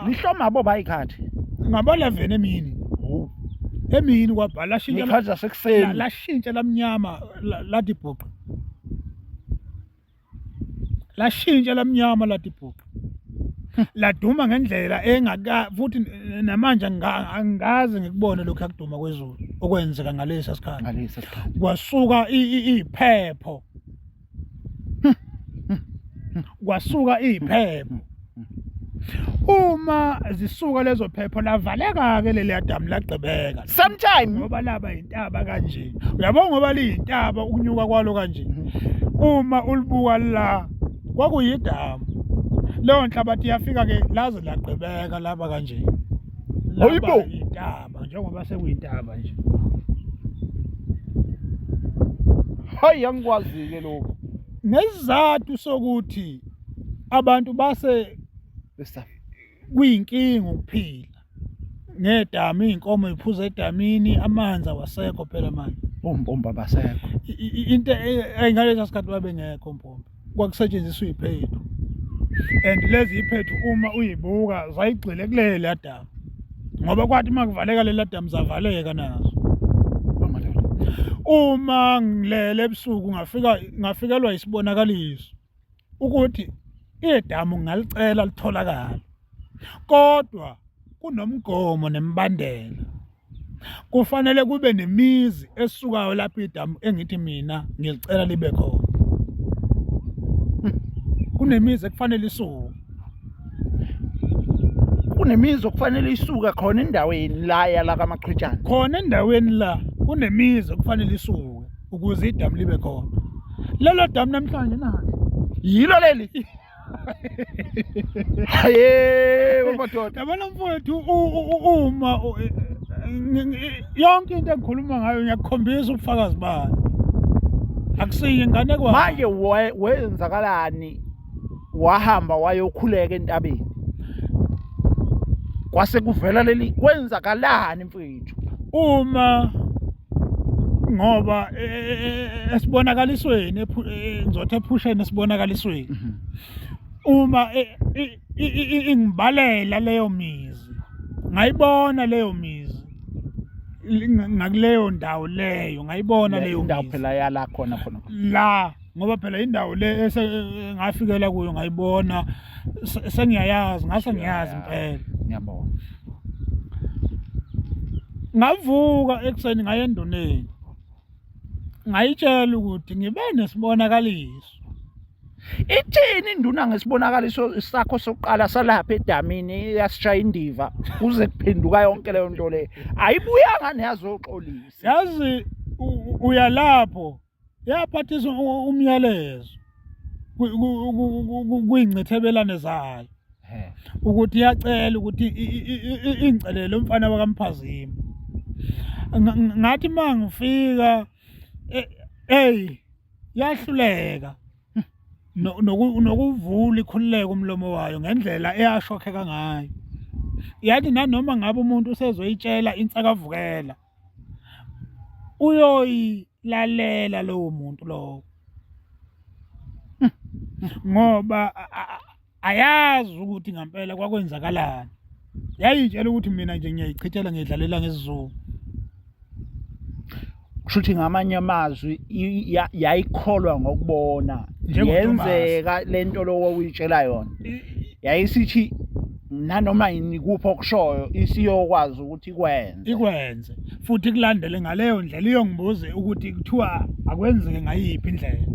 lihloma abo bayikhathi ngabo 11 emini. Emini kwabhala lashintsha ngekhathi zasekuseni, lashintsha lamnyama lathi bhuqa. Lashintsha lamnyama lathi bhuqa. Laduma ngendlela engaka futhi namanje angikaze ngikubone lokhu akuduma kwezulu okwenzeka ngalesa sikhathi. Ngalesa sikhathi kwasuka iphepho. Kwasuka iphepho. Uma zisuka lezo phepho lavaleka ke leli damu lagqibeka. Sometime ngoba laba intaba kanje. Uyabona ngoba liyintaba ukunyuka kwalo kanje. Uma ulibuka la kwakuyidamu. Leyo nhlabathi yafika ke laze lagqibeka laba kanje. Hayibo! Intaba njengoba sekuyintaba nje. Hayi, angikwazi-ke lokho. Nesizathu sokuthi abantu base kuyinkinga ukuphila ngedamu, iy'nkomo y'phuza edamini, amanzi awasekho phela manje. Ompompi abasekho. Into ngalesa sikhathi babengekho ompompi, kwakusetshenziswa iy'phethu and lezi iy'phethu uma uyibuka zayigxile kuleliya damu ngoba kwathi uma kuvaleka leliya damu zavaleka nazo. Uma ngilele ebusuku ngafika ngafikelwa isibonakaliso ukuthi idamu ngalicela litholakala, kodwa kunomgomo nemibandela. Kufanele kube nemizi esukayo lapho idamu engithi mina ngilicela libe khona. Kunemizi ekufanele isuke. Kunemizi okufanele isuke khona endaweni la yala kaMachwitshana. Khona endaweni la kunemizi okufanele isuke ukuze idamu libe khona. Lelo damu namhlanje nalo. Yilo leli. Haye madoda. Yabona mfowethu uma yonke into engikhuluma ngayo ngiyakukhombisa ubufakazi bayo. Akusiyo inganekwane. Manje wenzakalani wahamba wayokhuleka entabeni? Kwase kuvela leli kwenzakalani mfethu? Uma ngoba esibonakalisweni ngizothi ephusheni esibonakalisweni uma ingibalela leyo mizi ngayibona leyo mizi ngakuleyo ndawo leyo ngayibona leyo ndawo phela yala khona khona la ngoba phela indawo le ngafikela kuyo ngayibona sengiyayazi ngase ngiyazi impela ngiyabona. Ngavuka ekuseni ngaya enduneni ngayitshela ukuthi ngibe nesibonakaliso Ithini induna ngesibonakaliso sakho sokuqala salapha edamini yasishaya indiva kuze kuphenduka yonke leyo nto leyo. Ayibuyanga neyazoxolisa. Yazi uyalapho yaphathisa umyalezo kuyingcithebelane zayo ukuthi iyacela ukuthi ingicelele umfana wakamphazima ngathi uma ngifika eyi yahluleka nokuvula ikhululeke umlomo wayo ngendlela eyashokheka ngayo yathi nanoma ngabe umuntu usezoyitshela insakavukela uyoyilalela lowo muntu lowo ngoba ayazi ukuthi ngampela kwakwenzakalani yayitshela ukuthi mina nje ngiyayichithela ngiyidlalela ngesiZulu kusho ukuthi ngamanye amazwi yayikholwa ngokubona yenzeka lento lowo uyitshela yona yayisithi nanoma yini kuphi okushoyo isiyokwazi ukuthi ikwenze ikwenze futhi kulandele ngaleyo ndlela iyongibuze ukuthi kuthiwa akwenzeke ngayiphi indlela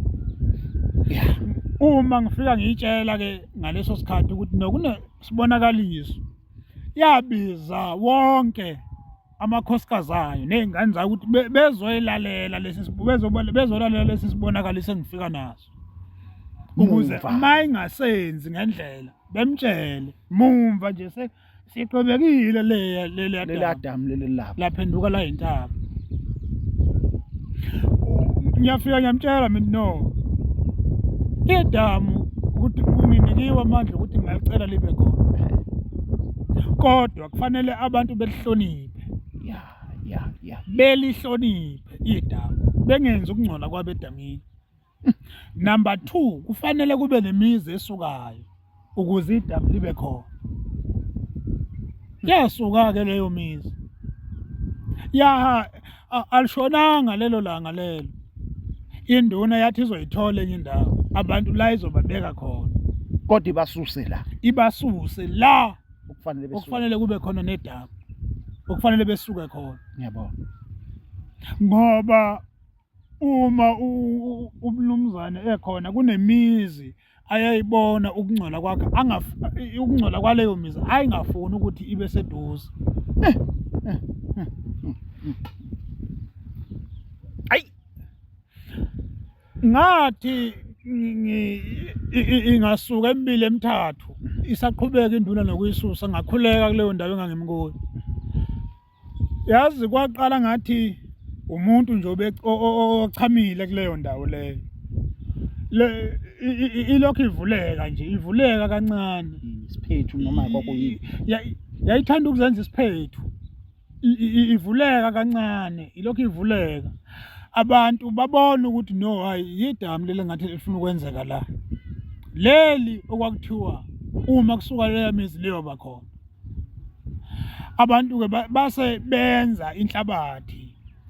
yeah. uma ngifika ngiyitshela ke ngaleso sikhathi ukuthi nokunesibonakaliso yabiza wonke amakhosikazi ayo ney'ngane zayo ukuthi bezoyilalela lesi bezolalela lesi sibonakaliso engifika naso ukuze uma ingasenzi ngendlela bemtshele mumva nje siqhubekile leya leliya leliya damu leli lapha laphenduka la yintaba ngiyafika ngiyamtshela mina no idamu ukuthi nginikiwe amandla ukuthi ngingalicela libe khona kodwa kufanele abantu belihloniphe ya ya ya belihloniphe idamu bengenzi ukungcola kwabo edamini Number 2 kufanele kube nemizi esukayo ukuze idamu libe khona. Yasuka ke leyo mizi. Ya alishonanga lelo langa lelo. Induna yathi izoyithola enye indawo abantu la izobabeka khona. Kodwa ibasuse la. Ibasuse la okufanele besuke. Okufanele kube khona nedamu. Okufanele besuke khona. Ngiyabona. Ngoba uma umnumzane ekhona kunemizi ayayibona ukungcola kwakhe ukungcola kwaleyo mizi ayingafuni ukuthi ibe seduze ayi ngathi ingasuka emibili emithathu isaqhubeka induna nokuyisusa ngakhuleka kuleyo ndawo engangimkuyo Yazi kwaqala ngathi umuntu nje ochamile kuleyo ndawo leyo. Le ilokhu ivuleka nje, ivuleka kancane. Isiphethu noma kwakuyini? Yayithanda ukuzenza isiphethu. Ivuleka kancane, ilokhu ivuleka. Abantu babona ukuthi no hayi yidamu leli ngathi lifuna ukwenzeka la. Leli okwakuthiwa uma kusuka leya mizi liyoba khona. Abantu-ke base benza inhlabathi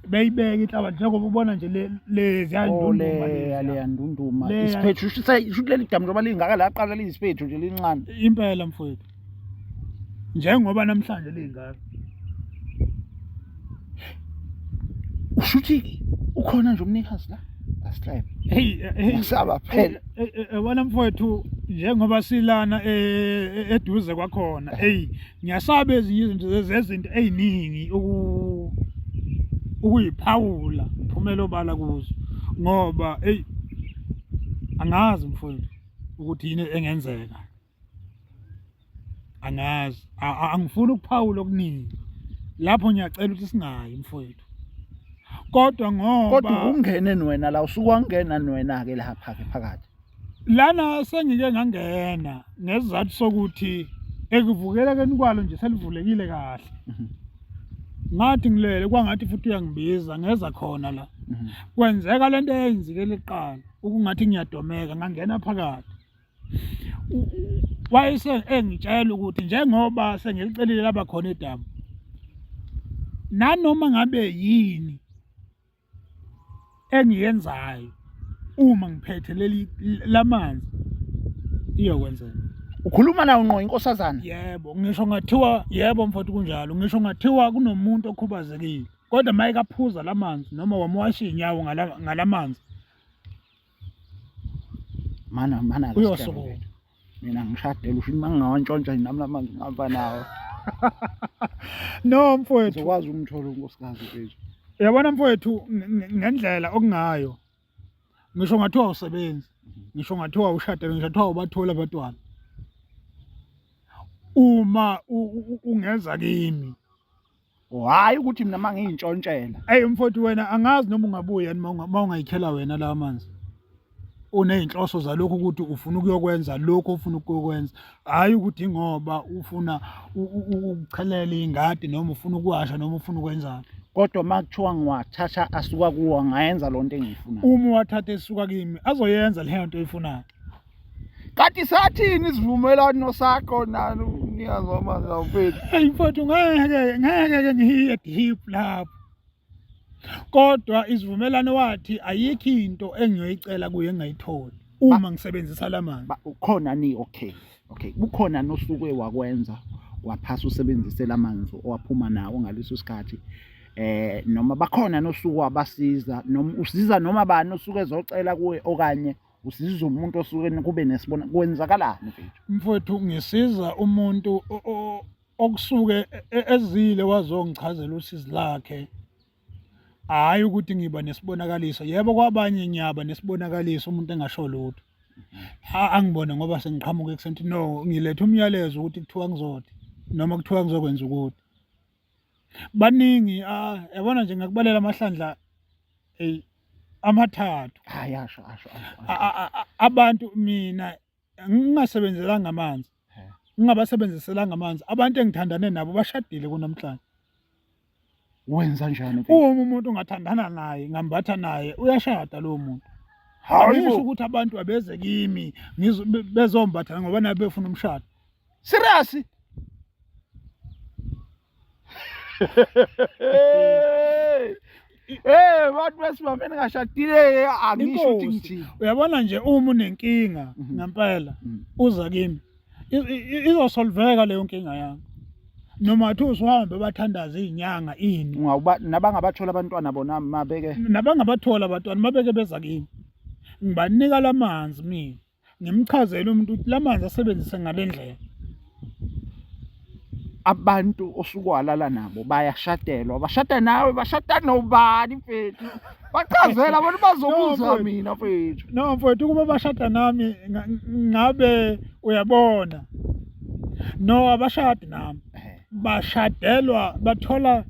beyibeka inhlabathi njengoba ubona nje leziya oh, ndunduma leya ndunduma isiphethu shuthi leli damu njengoba lingaka laqala liyisiphethu nje lincane impela mfowethu njengoba namhlanje lingaka ushuthi ukhona nje umnikazi la asihlebe hey ngisaba phela wena mfowethu njengoba silana eduze kwakhona hey ngiyasaba ezinye izinto zezinto eziningi ukuyiphawula ngiphumela obala kuzo ngoba hey angazi mfowethu ukuthi yini engenzeka angazi angifuni ukuphawula okuningi lapho ngiyacela ukuthi singayi mfowethu kodwa ngoba kodwa ungene wena la usukwangena wena ke lapha ke phakathi lana sengike ngangena ngesizathu sokuthi ekuvukelekeni kwalo nje selivulekile kahle mhm. ngathi ngilele kwangathi futhi uyangibiza ngeza khona la mhm. kwenzeka lento eyenzike liqala ukungathi ngiyadomeka ngangena phakathi wayese engitshela ukuthi njengoba sengilicelile laba khona idamu nanoma ngabe yini engiyenzayo uma ngiphethe leli lamanzi iyokwenzeka ukhuluma nawo ngqo inkosazana yebo ngisho ngathiwa yebo mfowethu kunjalo ngisho ngathiwa kunomuntu okhubazekile kodwa maye kaphuza lamanzi noma wamwasha inyawo ngalamanzi Mana mana Uyosukuma. Mina ngishadele usho uma ngingawantshontsha nje nami lamanzi ngihamba nawo. No mfowethu. Ngizokwazi ukumthola unkosikazi mfethu. Uyabona mfowethu ngendlela okungayo ngisho ngathiwa usebenzi ngisho ngathiwa ushadele ngisho ngathiwa ubathola abantwana uma ungeza kimi Oh, hhayi ukuthi mina uma ngiyintshontshela. Eyi mfowethu wena angazi noma ungabuya yini uma ungayikhela wena la manzi. Uney'nhloso zalokhu ukuthi ufuna ukuyokwenza lokhu ofuna ukuyokwenza, hhayi ukuthi ngoba ufuna ukuchelela iy'ngadi noma ufuna ukuwasha noma ufuna ukwenzani. Kodwa uma kuthiwa ngiwathatha asuka kuwo angayenza loo nto engiyifunayo. Uma uwathatha esuka kimi azoyenza leyo nto oyifunayo. Kanti sathini isivumelwano sakho nalo mnikazi wamanzi awufethu? Eyi mfowethu ngeke ngeke ke ngiye deep lapho. Kodwa isivumelwano wathi ayikho into engiyoyicela kuye engingayitholi uma ngisebenzisa lamanzi. Ukhona ni okay. Okay, kukhona nosuke wakwenza waphasa usebenzise lamanzi owaphuma nawo ngaleso sikhathi eh noma bakhona nosuku wabasiza noma usiza noma bani osuke ezocela kuwe okanye usiza umuntu osuke kube nesibona kwenzakalani mfethu mfowethu ngisiza umuntu okusuke ezile wazongichazela usizi lakhe hhayi ukuthi ngiba nesibonakaliso yebo kwabanye ngiyaba nesibonakaliso umuntu engasho lutho angibone ngoba sengiqhamuka ekuseni no ngiletha umyalezo ukuthi kuthiwa ngizothi noma kuthiwa ngizokwenza ukuthi baningi yabona nje ngakubalela amahlandla ey amathathu hayi asho asho abantu mina ngingasebenzelanga amanzi ngingabasebenziselanga amanzi abantu engithandane nabo bashadile kunamhlanje wenza njani uma umuntu ungathandana naye ngambatha naye uyashada lowo muntu hayi ukuthi abantu abeze kimi bezombatha ngoba nabe befuna umshado serious Hey bantu besimame ningashadile angisho ukuthi ngithini. Uyabona nje uma unenkinga mhm. ngempela mhm. uza kimi izosolveka leyo nkinga yakho. Noma athi usuhambe bathandaza izinyanga ini. Ungawuba nabangabathola abantwana bona mabeke. Nabangabathola abantwana mabeke beza kimi. Ngibanika lamanzi mina. Ngimchazele umuntu ukuthi lamanzi asebenzise ngale ndlela. Abantu osuke walala nabo bayashadelwa, bashada nawe, bashada nobani mfethu. Bachazela abantu bazobuza mina mfethu. No mfethu ukuba bashada nami ngabe uyabona. No abashadi nami. Bashadelwa bathola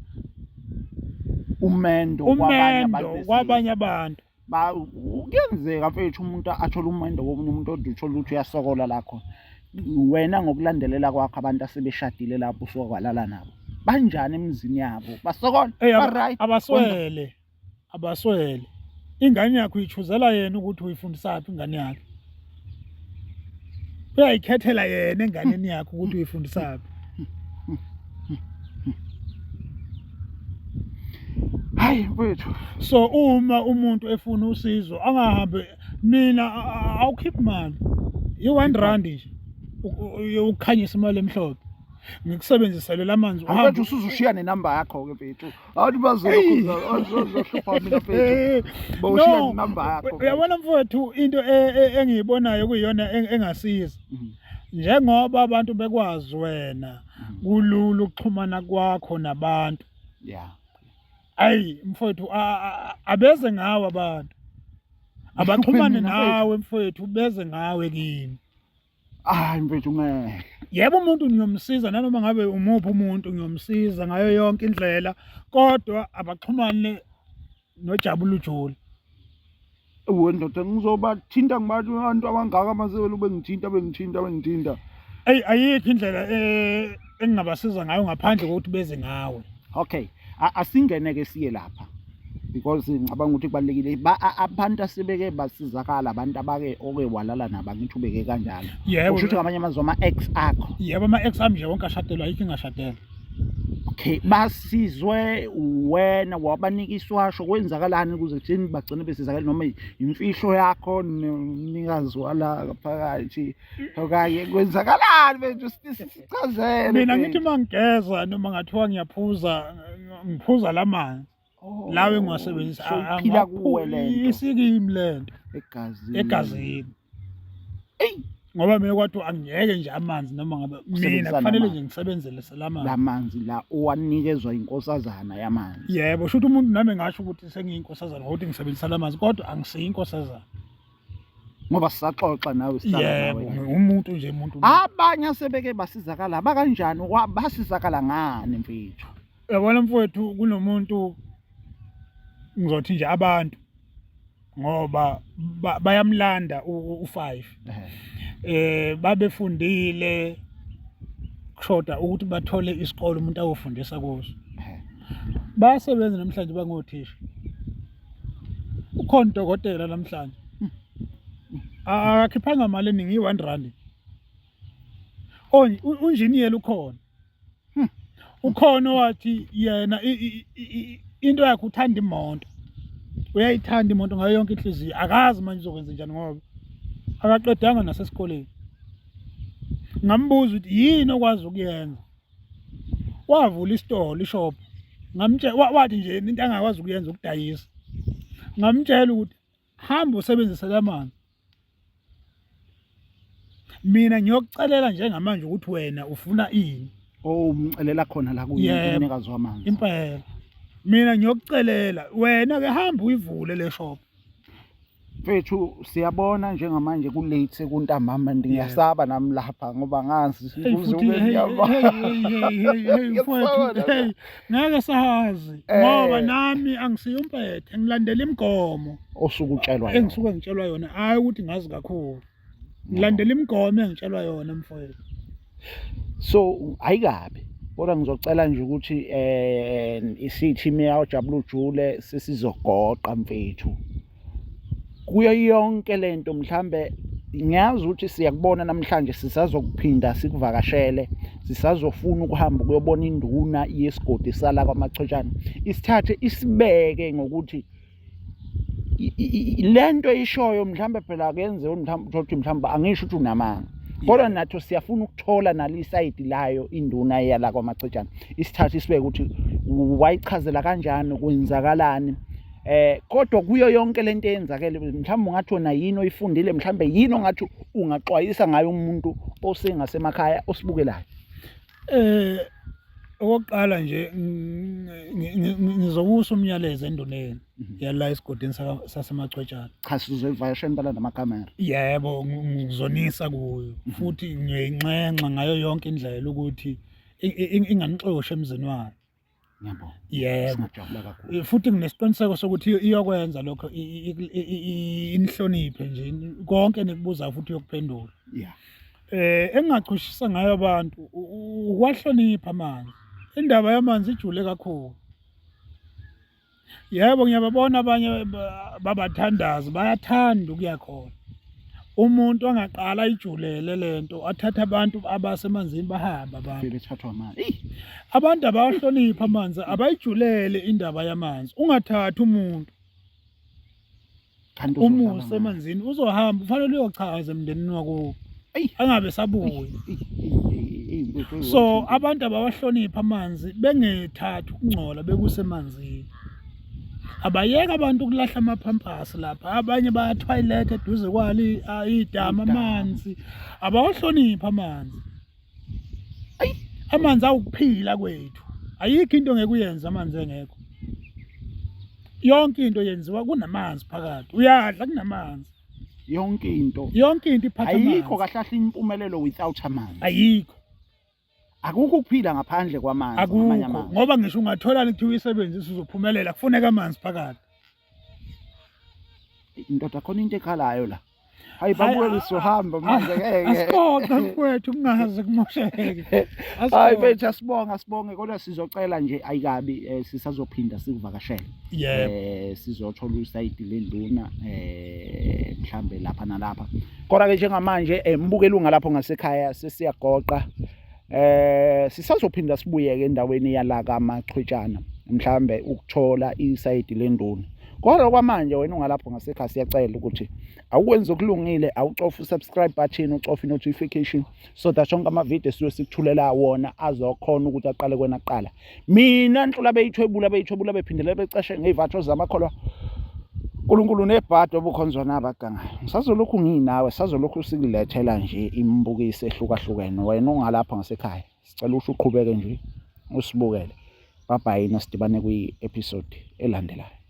umendo kwabanye abantu. Ba kuyenzeka mfethu umuntu athole umendo komunye umuntu odwa uthole ukuthi uyasokola la khona. Wena ngokulandelela kwakho abantu asebeshadile lapho usuke kwalala nabo. Banjani emizini yabo? Basokola? Ba right? Abaswele. Abaswele. Ingane yakho uyichuzela yena ukuthi uyifundisaphi ingane yakhe. Uyayikhethela yena enganeni yakho ukuthi uyifundisaphi. Hayi mfethu. So uma umuntu efuna usizo angahambe mina awukhiphi mali. I-1 rand nje ukukhanyisa imali emhlophe. Ngikusebenzisele lamanzi uhambe usuzushiya nenamba yakho ke mfethu. Abantu bazohlupha mina mfethu. Bawushiya nenamba yakho. Uyabona mfowethu into e, e, engiyibonayo kuyiyona engasiza. Mhm. Njengoba abantu bekwazi wena mhm. kulula ukuxhumana kwakho nabantu. Yeah. Ayi mfowethu abeze ngawe abantu. Abaxhumane nawe mfowethu beze ngawe kimi. Hayi mfethu ngeke. Yebo umuntu ngiyomsiza nanoma ngabe umuphi umuntu ngiyomsiza ngayo yonke indlela kodwa abaxhumane noJabula ujule. Ewu ndoda ngizobathinta ngibathi abantu abangaka masebelu bengithinta bengithinta bengithinta. Eyi ayikho indlela eh, engingabasiza ngayo ngaphandle kokuthi beze ngawe. Okay, asingene ke siye lapha. Because ngicabanga ukuthi kubalulekile abantu asebeke basizakala abantu abake oke walala nabo angithi ubeke kanjalo. Yebo. Usho ukuthi ngamanye amazwi ama ex akho. Yebo ama ex ami nje wonke ashadelwa ayikho ingashadelwa. Okay, basizwe wena wabanika iswasho kwenzakalani ukuze kuthini bagcine besizakala noma imfihlo yakho nomnikazi wala ngaphakathi okanye kwenzakalani mfethu sichazele Mina ngithi uma ngigeza noma ngathiwa ngiyaphuza ngiphuza lamanzi Oh, lawo engiwasebenzisa so iphila kuwe lento isikimi lento egazini egazini. Eyi Ngoba mina kwathiwa angiyeke nje amanzi noma ngabe mina Usebenzisana kufanele namanzi. nje ngisebenzele la manzi. La manzi la owanikezwa inkosazana yamanzi. Yebo, shuthi umuntu nami ngasho ukuthi sengiyinkosazana ngokuthi ngisebenzisa la manzi kodwa angisiyo inkosazana. Ngoba sisaxoxa nawe sihlala Yebo, nawe. ngiwumuntu nje umuntu. Abanye asebeke basizakala bakanjani basizakala ngani mfethu? Yabona mfowethu kunomuntu ngizothi nje abantu ngoba bayamlanda u5 babefundile kushoda ukuthi bathole isikole umuntu ayofundisa kuso. Bayasebenza namhlanje bangothisha. Ukhona udokotela namhlanje. Akakhiphanga mali eningi i-1 rand. Unjiniyela ukhona. Ukhona owathi yena into yakhe uthanda imoto. Uyayithanda imoto ngayo yonke inhliziyo. Akazi manje uzokwenza njani ngoba akaqedanga nasesikoleni. Ngambuza ukuthi yini okwazi ukuyenza. Wavula isitolo ishop. Ngamtshela wathi nje into angakwazi ukuyenza ukudayisa. Ngamtshela ukuthi hamba usebenzise lamanzi. Mina ngiyokucelela njengamanje ukuthi wena ufuna ini. Oh umcelela khona la kumnikazi wamanzi. Impela. Mina ngiyokucelela wena ke hamba uyivule le shop. Mfethu siyabona njengamanje ku late sekuntambama ngiyasaba nami lapha ngoba ngazi mfowethu ngeke sazi ngoba nami angisiyo umpethe ngilandela imigomo osuke utshelwa yona engisuke ngitshelwa yona hayi ukuthi ngazi kakhulu ngilandela imigomo engitshelwa yona mfowethu. So ayikabi kodwa ngizocela nje ukuthi eh isithi imiyawujabula ujule sesizogoqa mfethu kuyo yonke lento. Mhlambe ngiyazi ukuthi siyakubona namhlanje, sisazokuphinda sikuvakashele, sisazofuna ukuhamba ukuyobona induna yesigodi sala kwaMachotshana, isithathe isibeke ngokuthi lento eyishoyo. Mhlambe phela akuyenziwa, mhlawumbe uthi mhlawumbe angisho ukuthi unamanga, kodwa natho siyafuna ukuthola nalo isayidi layo induna yala kwaMachejana, isithathe isibeke ukuthi wayichazela kanjani, kwenzakalani. Kodwa kuyo yonke lento eyenzakele, mhlawumbe ungathi wena yini oyifundile, mhlawumbe yini ongathi ungaxwayisa ngayo umuntu osengasemakhaya osibukelayo? Okokuqala nje ngizokusa umyalezo enduneni yala esigodini saseMachwetshana. Cha, sizoyivakasha impela namakamera. Yebo, ngizonisa kuyo futhi ngiyayinxenxa ngayo yonke indlela ukuthi inganixoshi emzini wayo. Ngiyabonga. Yebo. Singajabula kakhulu. Futhi nginesiqiniseko sokuthi iyokwenza lokho, inihloniphe nje konke nikubuzayo futhi iyokuphendula. Engingachushisa ngayo abantu ukwahlonipha amanzi. Indaba yamanzi ijule kakhulu. Yebo, ngiyababona abanye babathandazi bayathanda ukuya khona. Umuntu angaqala ayijulele lento, athathe abantu abasemanzini bahambe abantu. Bethathwa amanzi. Eyi, Abantu abawahloniphi amanzi, abayijulele indaba yamanzi. Ungathathi umuntu kanti uzodlala umuse ngaye. emanzini, uzohamba ufanele uyochaza emndenini wakubo. Eyi. Angabe sabuya. Eyi, eyi, eyi, mfethu, eyi, So wathinta. abantu abawahloniphi amanzi, bengethathi ukungcola bekusemanzini. Abayeke abantu ukulahla amaphampasi lapha, abanye bayathoyiletha eduze kwalo idamu Idamu. amanzi. Abawahloniphi amanzi. Ayi. Amanzi awukuphila kwethu. Ayikho into ongeke uyenze amanzi engekho. Yonke into yenziwa kunamanzi phakathi. Uyadla kunamanzi. Yonke into. Yonke into iphatha Ayikho amanzi. kahle kahle impumelelo without amanzi. Ayikho. Akukho ukuphila ngaphandle kwamanzi ngamanye Akukho amazwi. ngoba ngisho ungatholani kuthiwa uyisebenzise uzophumelela, kufuneka amanzi phakathi. Indoda khona into ekhalayo la. Hayi babuke sizohamba manje ngeke. Asixoxe mfowethu kungaze kumosheke. Hayi Asixoxe. mfethu asibonga asibonge kodwa sizocela nje ayikabi sisazophinda sikuvakashele. Yebo. Sizothola usayidi lenduna mhlambe lapha nalapha. Kodwa ke njengamanje mbukeli ungalapho ngasekhaya sesiyagoqa. Sisazophinda sibuyeke endaweni yala kaMachwetshana mhlambe ukuthola isayidi lenduna. Kodwa kwamanje wena ungalapho ngasekhaya siyacela ukuthi awukwenzi okulungile, awucofe usubscribe button, ucofe notification so that onke amavidiyo esisuke sikuthulela wona azokhona ukuthi aqale kwena kuqala. Mina Nhlula beyithwebula beyithwebula bephindele becashe ngey'vatho zamakholwa. Nkulunkulu nebhadi obukhonzwa nabagangayo. Ngisazolokhu nginawe, sazolokhu sikulethela nje imibukiso ehlukahlukene. Wena ongalapha ngasekhaya, sicela usho uqhubeke nje usibukele. Bye bye, nasidibane kwi-episode elandelayo.